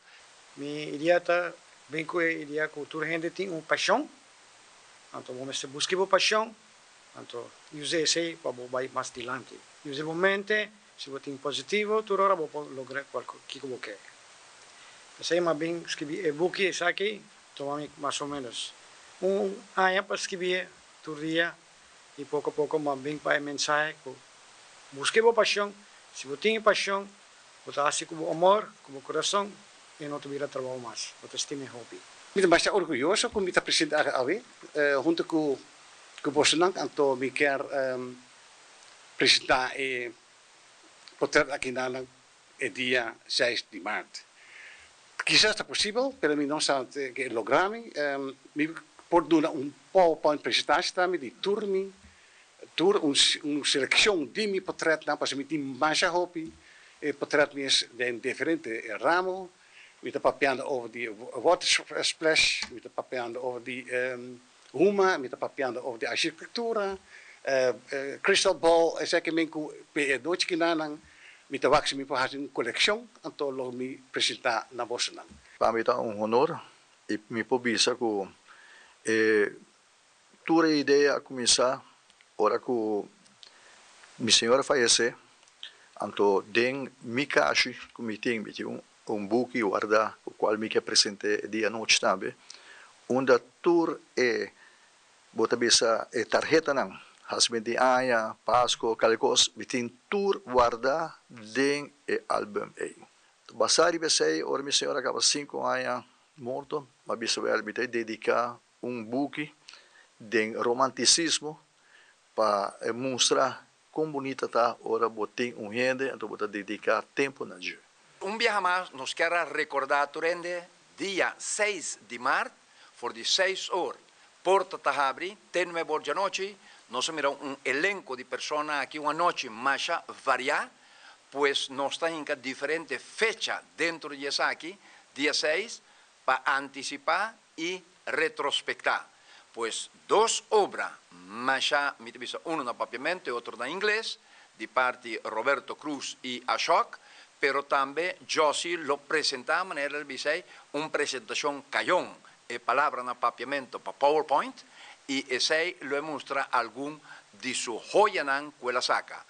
Mi idea ta bin ku e idea ku tur hende tin un pashon, anto bo mester buska bo pashon, anto usa esei pa bo bai mas dilanti. Usa bo mente, si bo tin positivo tur ora bo por logra kiko bo ke. P'esei mi a bin skibi e buki esaki, tuma mi mas o menos un aña pa skibi'e tur dia i poko poko mi a bin pa e mensahe ku buska bo pashon, si bo tin e pashon Bo ta hasi ku bo amor, ku bo kurason, i no ta bira trabou mas. Bo ta stima e hopi. Mi ta masha orguyoso ku mi ta presente aki awe huntu ku ku bosonan, anto mi kier presentá e potret aki na nan e dia seis di mart. Kisas ta posibel, pero mi no sa ke logra mi. Mi por duna un powerpoint presentashi tambe di tur mi Tur un seleccion di mi potretnan, pasobra mi tin masha hopi e potret mes den diferente ramo. Mi ta papiando over di water splash, mi ta papiando over di huma, mi ta papiando over di architectura, crystal ball, esaki men cu pe e nochi kinanan mi ta wak si mi por haci un coleccion, anto lo mi presenta na bosonan. Pa mi ta un honor y mi por bisa cu e Tur e idea a kuminsá ora ku mi señora fayesé, anto den mi kashi ku mi tin, mi tin un buki wardá ku kual mi ke present'é e dia anochi tambe, unda tur e, bo ta bisa, e tarhetanan, hasimentu di aña, Pasko, kal kos, mi tin tur wardá den e álbum ei. Basá riba esei, ora mi señora kaba sinku aña morto, mi a bisa wèl mi ta dediká Un buki den romanticismo pa e mustra con bunita ta ora bo tin un hende anto bo ta dedica tempo na dje. Un biaha mas nos kier a recorda tur hende dia seis di maart for di seis or porta ta habri te nuebe or djanochi. Nos a mira un elenco di persona aki un anochi masha varia pues nos ta hinca diferente fecha dentro di esaki dia seis pa antisipá i retrospektá. Pues dos obra masha, mi ta bisa unu na papiamentu e otro na ingles, di parti Roberto Cruz i Ashok, pero tambe Jossy lo presentá, manera el bisa ei, un presentashon kayon, e palabra na papiamentu pa PowerPoint, i esei lo e mustra algun di su hoyanan ku el a saka.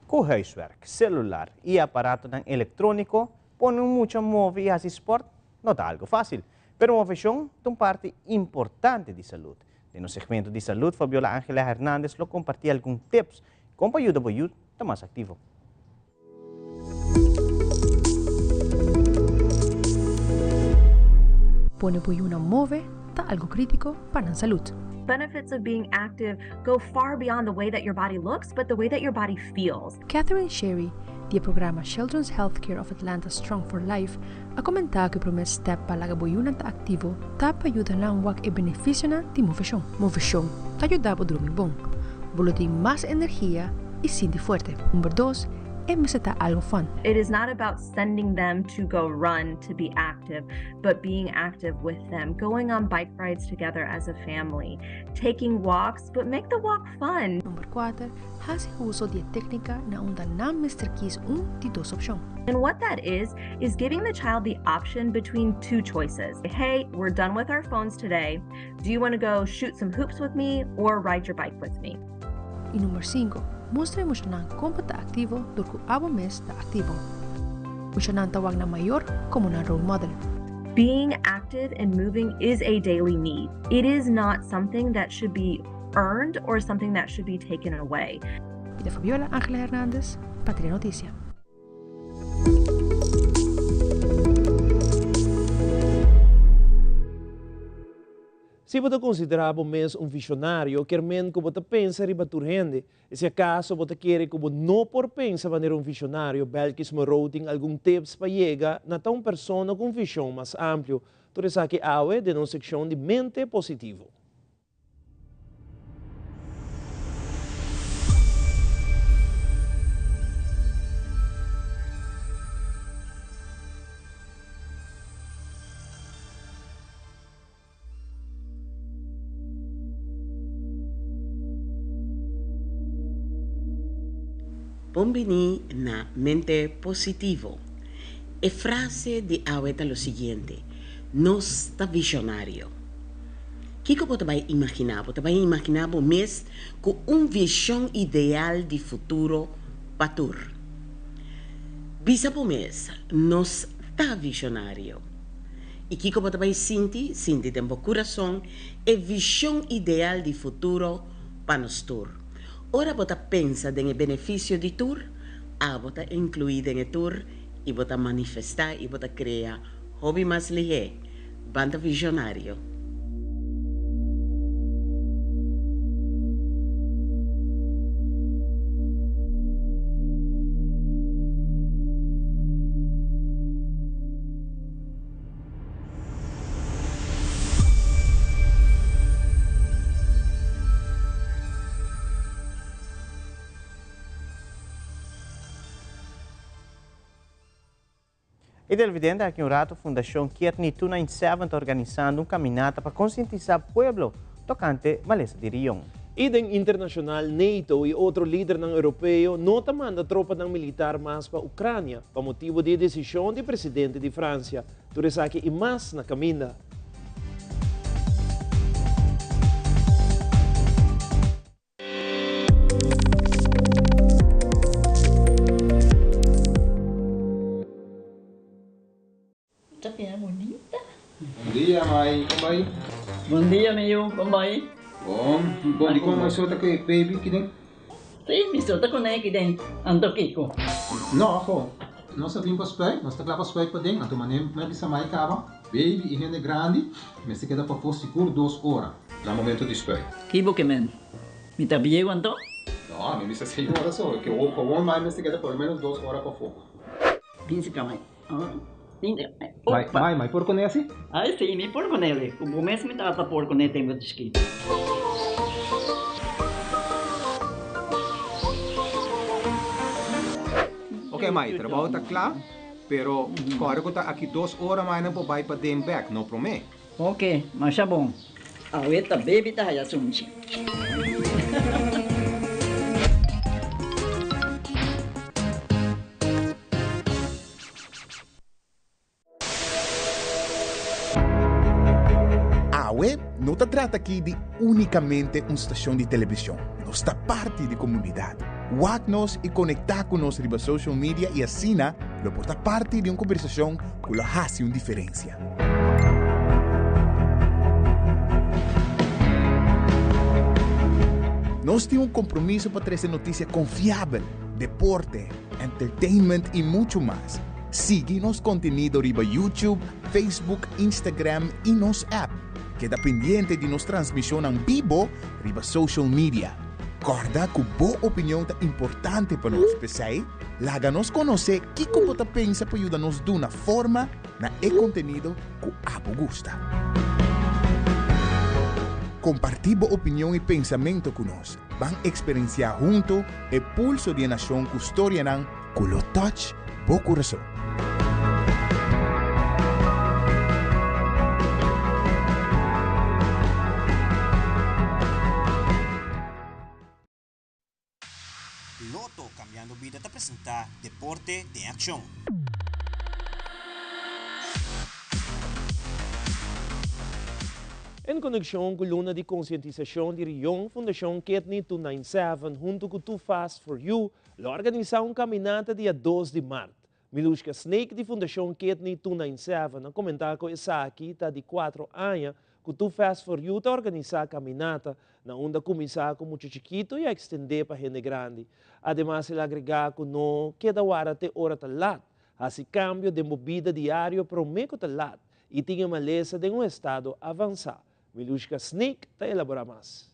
Ku huiswerk, selular i aparatonan elektróniko pone un mucha move i hasi spòrt no ta algu fásil. Pero moveshon ta un parti importante di salud. Den nos segmento di salud Fabiola Angela Hernandez lo kompartí algun tips kon pa yuda bo yu ta mas aktivo. Pone bo yunan move ta algu krítiko pa nan salud. Benefits of being active go far beyond the way that your body looks, but the way that your body feels. Catherine Sherry, di e programa Children's Healthcare of Atlanta Strong for Life, a komentá ku e promé stèp pa laga bo yunan ta aktivo ta pa yuda nan wak e benefisionan di moveshon. Moveshon ta yuda bo drumi bon, bo lo tin mas energia i sinti fuerte. Number dos, e mester ta algo fun. It is not about sending them to go run to be active, but being active with them, going on bike rides together as a family, taking walks, but make the walk fun. Number kuater, hasi uso di e téknika na unda nan mester kis un di dos opshon. And what that is, is giving the child the option between two choices. Hey, we're done with our phones today. Do you want to go shoot some hoops with me or ride your bike with me? I number sinku, mustra e muchanan kon pa ta aktivo dor ku abo mes ta aktivo. Muchanan ta wak nan mayor komo nan role model. Being active and moving is a daily need. It is not something that should be earned or something that should be taken away. Mi ta Fabiola Angela Hernandez pa Telenoticia. Si bo ta konsiderá bo mes un vishonario, kier men ku bo ta pensa riba tur hende. I si akaso bo ta kere ku bo no por pensa manera un vishonario, Belkis Moreau tin algun tips pa yega na ta un persona ku un vishon mas amplio. Tur esaki awe den nos sekshon di Mente Positivo. Bon bini na Mente Positivo. E frase di awe ta lo siguiente, Nos ta visionario. Kiko bo ta bai imaginá? Bo ta bai imaginá bo mes ku un vision ideal di futuro pa tur. Bisa bo mes, Nos ta visionario. I kiko bo ta bai sinti? Sinti den bo kurason e vishon ideal di futuro pa nos tur. Ora bo ta pensa den e benefisio di tur, abo ta inkluí den e tur i bo ta manifestá i bo ta krea hopi mas lihé. Ban ta vishonario. E televidente aki un rato Fundacion Kidney 297 ta organisando un caminata pa concientisa pueblo tocante malesa di rion. I den internashonal NATO i otro lidernan europeo no ta manda tropanan militar mas pa Ucrania pa motibu di e desishon di presidente di Francia. Tur esaki i mas na kaminda. Ta bira bunita. Bon dia mai, kon bai? Bon dia mi yu, kon bai? Bon, bon dikon mai so ta ku e baby kiden? Si, mi so ta kuné kiden, anto kiko? No, ho, nos a bin pa spuit, nos ta kla pa spuit paden, anto manera mi a bisa mai kaba, baby i hende grandi mester keda pafó sigur dos ora na momento di spuit. Ki bo ke men? Mi ta bieu anto? No, mi bisa seis ora so, ke gewoon mai mester keda por lo menos dos ora pafó. Binse ka mai. Mai, mai, mai por kuné asi? Ai si, mi por kuné li. Ku bo mes mi tata por kuné tempu di chikito. Ok mai, trabou ta kla, pero kòrda ku ta aki dos ora mai nan por bai paden bèk, no promé. Ok, masha bon. Awe ta baby ta haya sunchi. Awe no ta trata aki di únikamente un stashon di televishon, nos ta parti di komunidat. Wak nos i konektá ku nos riba social media i asina lo por ta parti di un kombersashon ku lo hasi un diferensia. Nos tin un kompromiso pa trese notisia konfiabel, deporte, entertainment i muchu mas. Sigui nos kontenido riba YouTube, Facebook, Instagram i nos app. Keda pendiente di nos transmishonnan bibo riba social media. Kòrda ku bo opinion ta importante pa nos, p'esei laga nos konosé kiko bo ta pensa pa yuda nos duna forma na e kontenido ku abo gusta. Kompartí bo opinion i pensamentu ku nos. Ban eksperensiá huntu e pulso di e nashon ku storianan ku lo touch bo kurason. Lotto Cambiando Bida ta presenta Deporte den Accion. En konekshon ku luna di konsientisashon di rion, Fundashon Kidney 297 huntu ku Too Fast For You lo organisá un kaminata dia dos di mart. Milushka Snake di Fundashon Kidney 297 a komentá ku esaki ta di kuatro aña ku Too Fast For You ta organisá kaminata na unda kuminsá ku mucha chikitu i a ekstendé pa hende grandi. Ademas el a agregá ku no keda wara te ora ta lat. Hasi kambio den bo bida diario promé ku ta lat i tin e malesa den un estado avansá. Milushka Sneek ta elabora mas.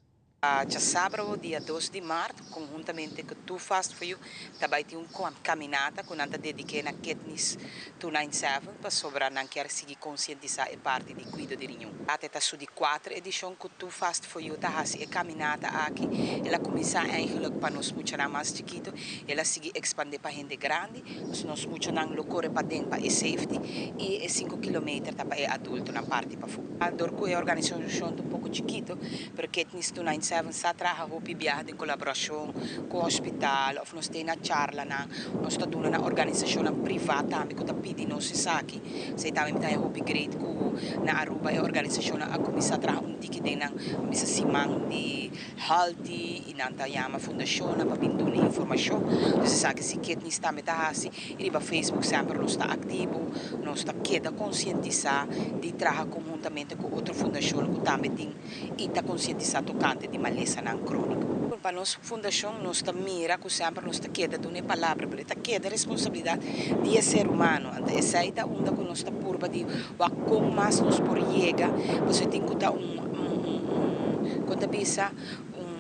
Djasabra dia dos di mart konhuntamente ku Too Fast For You ta bai tin un kaminata ku nan ta dediké na Kidneys 297 pasobra nan kier sigui konsientisá e parti di kuido di riñon. Ata ta su di kuater edishon ku Too Fast For You ta hasi e kaminata aki. El a kuminsá eigenlik pa nos muchanan mas chikitu, el a sigui ekspandé pa hende grandi. Dus nos muchanan lo kore paden pa e safety i e sinku kilometer ta pa e adultonan parti pafó. Dor ku e organisashon ta un poko chikitu, Pero Kidneys 297 sa traha hopi biaha den kolaborashon ku hospital òf nos tei na charlanan. Nos ta duna na organisashonnan privá tambe ku ta pidi nos esaki. Esei tambe mi ta haña hopi great ku na Aruba e organisashonnan a kuminsá traha un tiki den nan bisa siman di healthy i nan ta yama fundashonnan pa bin duna informashon. Dus esaki si Kidneys tambe ta hasi. I riba Facebook semper nos ta aktivo, nos ta keda konsientisá di traha konhuntamente ku otro fundashonnan ku tambe tin i ta konsientisá tokante di malesanan króniko. Pa nos fundashon nos ta mira ku semper nos ta keda duna e palabra, pero e ta keda responsabilidat di e ser humano. Anto esei ta unda ku nos ta purba di wak kon mas nos por yega, pasobra tin ku ta un, un, kon ta bisa, un.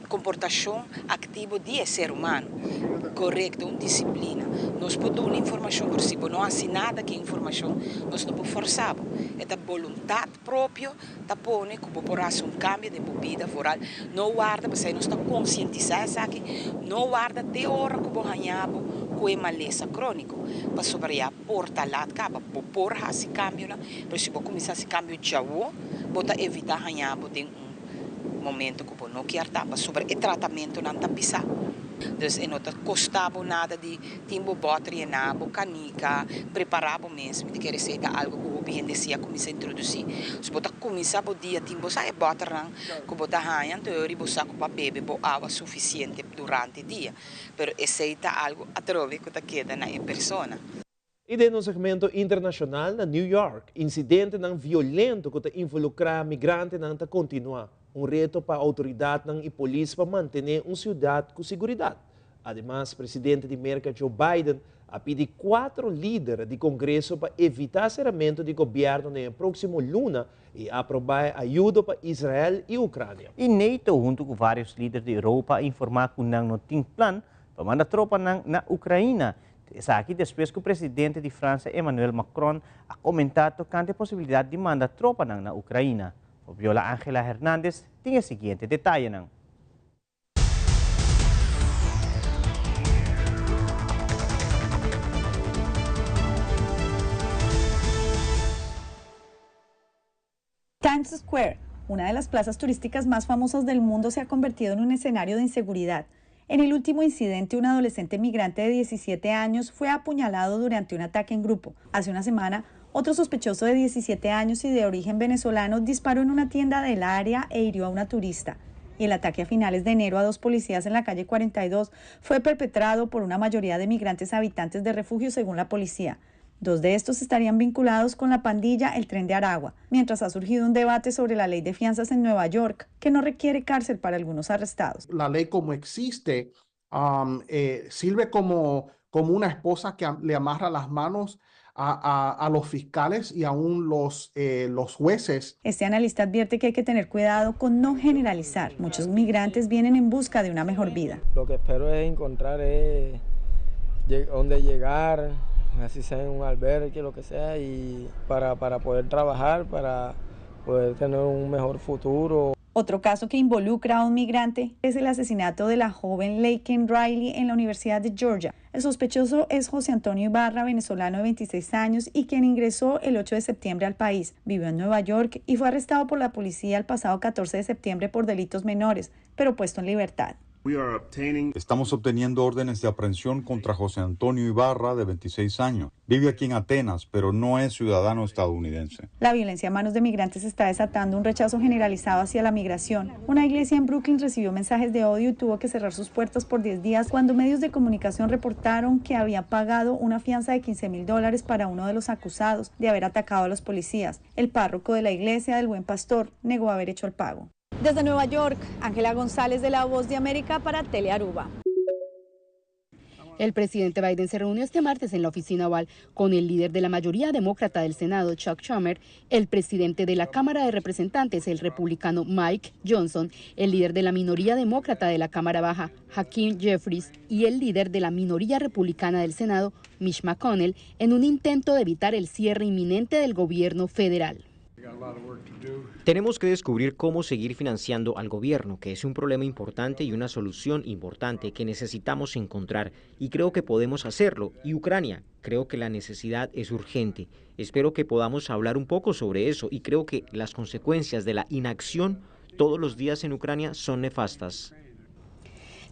Komportashon aktivo di e ser humano. Korekto, un disiplina. Nos por duna informashon, pero si bo no hasi nada ku e informashon, nos no por fòrsa bo. E ta boluntat propio ta pone ku bo por hasi un kambio den bo bida foral. No warda, p'esei nos ta konsientisá esaki, no warda te ora ku bo haña bo ku e malesa króniko, pasobra ya por ta lat kaba. Bo por hasi kambionan, pero si bo kuminsá hasi kambio djawo, bo ta evitá haña bo den un. Momento ku bo no kier ta pasobra e tratamentonan ta pisá. Dus e no ta kosta bo nada di tin bo bòter yená, bo kanika, prepará bo mes. Mi ta kere esei ta algu ku hopi hende si a kuminsá introdusí. Si bo ta kuminsá bo dia tin bo sa e bòternan ku bo ta haña, anto e ora bo sa ku bo a bebe bo awa sufisiente durante dia. Pero esei ta algu atrobe ku ta keda na e persona. I den un segmento internashonal na New York, insidentenan violento ku ta involukrá migrantenan ta kontinuá, un reto pa outoridatnan i polis pa mantené un siudat ku siguridat. Ademas, presidente di Merka Joe Biden a pidi kuatro lider di Kongreso pa evitá seramentu di gobièrnu den e próksimo luna i aprobá e ayudo pa Israel i Ukrania. I NATO huntu ku vários lider di Europa a informá ku nan no tin plan pa manda tropanan na Ukraina. Esaki despues ku presidente di Fransia Emmanuel Macron a komentá tokante e posibilidat di manda tropanan na Ukraina. Fabiola Angela Hernandez tin e siguiente detayenan. Times Square, una de las plazas turísticas más famosas del mundo, se ha convertido en un escenario de inseguridad. En el último incidente, un adolescente migrante de 17 años fue apuñalado durante un ataque en grupo. Hace una semana, otro sospechoso de 17 años y de origen venezolano disparó en una tienda del área e hirió a una turista. Y el ataque a finales de enero a dos policías en la calle 42 fue perpetrado por una mayoría de migrantes habitantes de refugio, según la policía. Dos de estos estarían vinculados con la pandilla El Tren de Aragua, mientras ha surgido un debate sobre la ley de fianzas en Nueva York, que no requiere cárcel para algunos arrestados. La ley como existe um, eh, sirve como, como una esposa que le amarra las manos a, a, los fiscales y aún los, eh, los jueces. Este analista advierte que hay que tener cuidado con no generalizar. Muchos migrantes vienen en busca de una mejor vida. Lo que espero es encontrar es donde llegar, así sea en un albergue, lo que sea, y para, para poder trabajar, para poder tener un mejor futuro. Otro caso que involucra a un migrante es el asesinato de la joven Laken Riley en la Universidad de Georgia. El sospechoso es José Antonio Ibarra, venezolano de 26 años y quien ingresó el 8 de septiembre al país. Vivió en Nueva York y fue arrestado por la policía el pasado 14 de septiembre por delitos menores, pero puesto en libertad. Estamos obteniendo órdenes de aprehensión contra José Antonio Ibarra, de 26 años. Vive aquí en Atenas, pero no es ciudadano estadounidense. La violencia a manos de migrantes está desatando un rechazo generalizado hacia la migración. Una iglesia en Brooklyn recibió mensajes de odio y tuvo que cerrar sus puertas por 10 días cuando medios de comunicación reportaron que había pagado una fianza de 15 mil dólares para uno de los acusados de haber atacado a los policías. El párroco de la iglesia del Buen Pastor negó haber hecho el pago. Desde Nueva York, Ángela González de La Voz de América para Telearuba. El presidente Biden se reunió este martes en la oficina oval con el líder de la mayoría demócrata del Senado, Chuck Schumer, el presidente de la Cámara de Representantes, el republicano Mike Johnson, el líder de la minoría demócrata de la Cámara Baja, Hakeem Jeffries, y el líder de la minoría republicana del Senado, Mitch McConnell, en un intento de evitar el cierre inminente del gobierno federal. Tenemos que descubrir cómo seguir financiando al gobierno, que es un problema importante y una solución importante que necesitamos encontrar, y creo que podemos hacerlo. Y Ucrania, creo que la necesidad es urgente. Espero que podamos hablar un poco sobre eso, y creo que las consecuencias de la inacción todos los días en Ucrania son nefastas.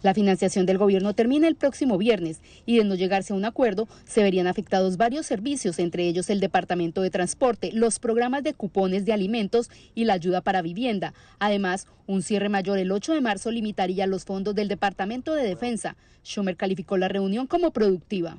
La financiación del gobierno termina el próximo viernes y de no llegarse a un acuerdo se verían afectados varios servicios, entre ellos el Departamento de Transporte, los programas de cupones de alimentos y la ayuda para vivienda. Además, un cierre mayor el 8 de marzo limitaría los fondos del Departamento de Defensa. Schumer calificó la reunión como productiva.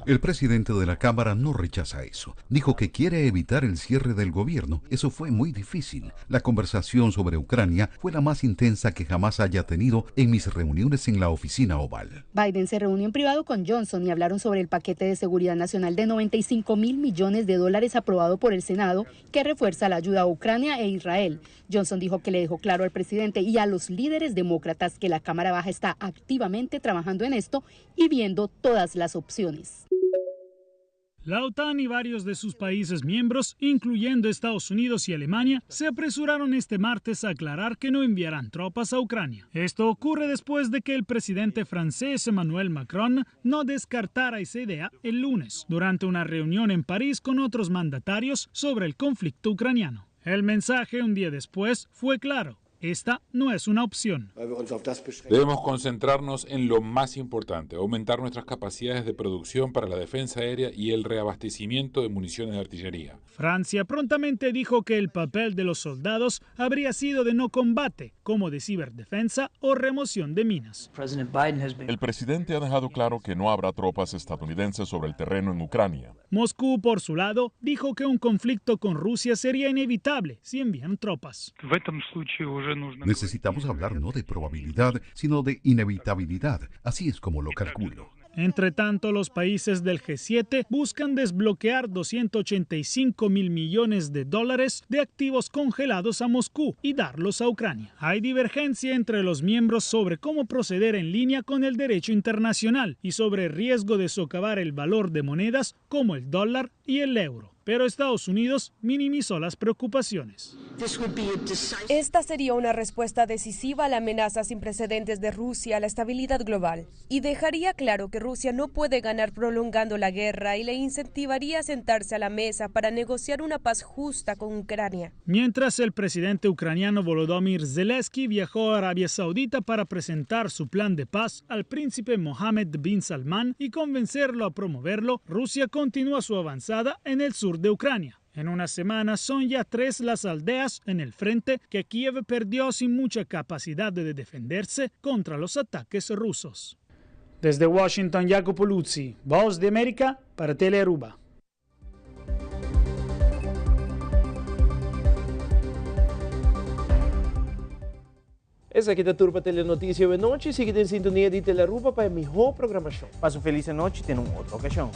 El presidente de la Cámara no rechaza eso. Dijo que quiere evitar el cierre del gobierno. Eso fue muy difícil. La conversación sobre Ucrania fue la más intensa que jamás haya tenido en mis reuniones en la oficina oval. Biden se reunió en privado con Johnson y hablaron sobre el paquete de seguridad nacional de 95 mil millones de dólares aprobado por el Senado que refuerza la ayuda a Ucrania e Israel. Johnson dijo que le dejó claro al presidente y a los líderes demócratas que la Cámara Baja está activamente trabajando en esto y viendo todas las opciones. La OTAN y varios de sus países miembros, incluyendo Estados Unidos y Alemania, se apresuraron este martes a aclarar que no enviarán tropas a Ucrania. Esto ocurre después de que el presidente francés Emmanuel Macron no descartara esa idea el lunes, durante una reunión en París con otros mandatarios sobre el conflicto ucraniano. El mensaje un día después fue claro. Esta no es una opción. Debemos concentrarnos en lo más importante, aumentar nuestras capacidades de producción para la defensa aérea y el reabastecimiento de municiones de artillería. Francia prontamente dijo que el papel de los soldados habría sido de no combate, como de ciberdefensa o remoción de minas. El presidente ha dejado claro que no habrá tropas estadounidenses sobre el terreno en Ucrania. Moscú, por su lado, dijo que un conflicto con Rusia sería inevitable si envían tropas. Necesitamos hablar no de probabilidad, sino de inevitabilidad. Así es como lo calculo. Entre tanto, los países del G7 buscan desbloquear 285 mil millones de dólares de activos congelados a Moscú y darlos a Ucrania. Hay divergencia entre los miembros sobre cómo proceder en línea con el derecho internacional y sobre el riesgo de socavar el valor de monedas como el dólar y el euro. Pero Estados Unidos minimizó las preocupaciones. Esta sería una respuesta decisiva a la amenaza sin precedentes de Rusia a la estabilidad global y dejaría claro que Rusia no puede ganar prolongando la guerra y le incentivaría a sentarse a la mesa para negociar una paz justa con Ucrania. Mientras el presidente ucraniano Volodymyr Zelensky viajó a Arabia Saudita para presentar su plan de paz al príncipe Mohammed bin Salman y convencerlo a promoverlo, Rusia continúa su avanzada en el sur de Ucrania. En una semana son ya 3 las aldeas en el frente que Kiev perdió sin mucha capacidad de defenderse contra los ataques rusos. Desde Washington, Jacopo Luzzi, Voz de América para Telearuba. Esaki ta tur pa Telenoticia awe nochi. Sigui den sintonia di Telearuba pa e miho programacion. Pasa un feliz anochi te na un otro ocasion.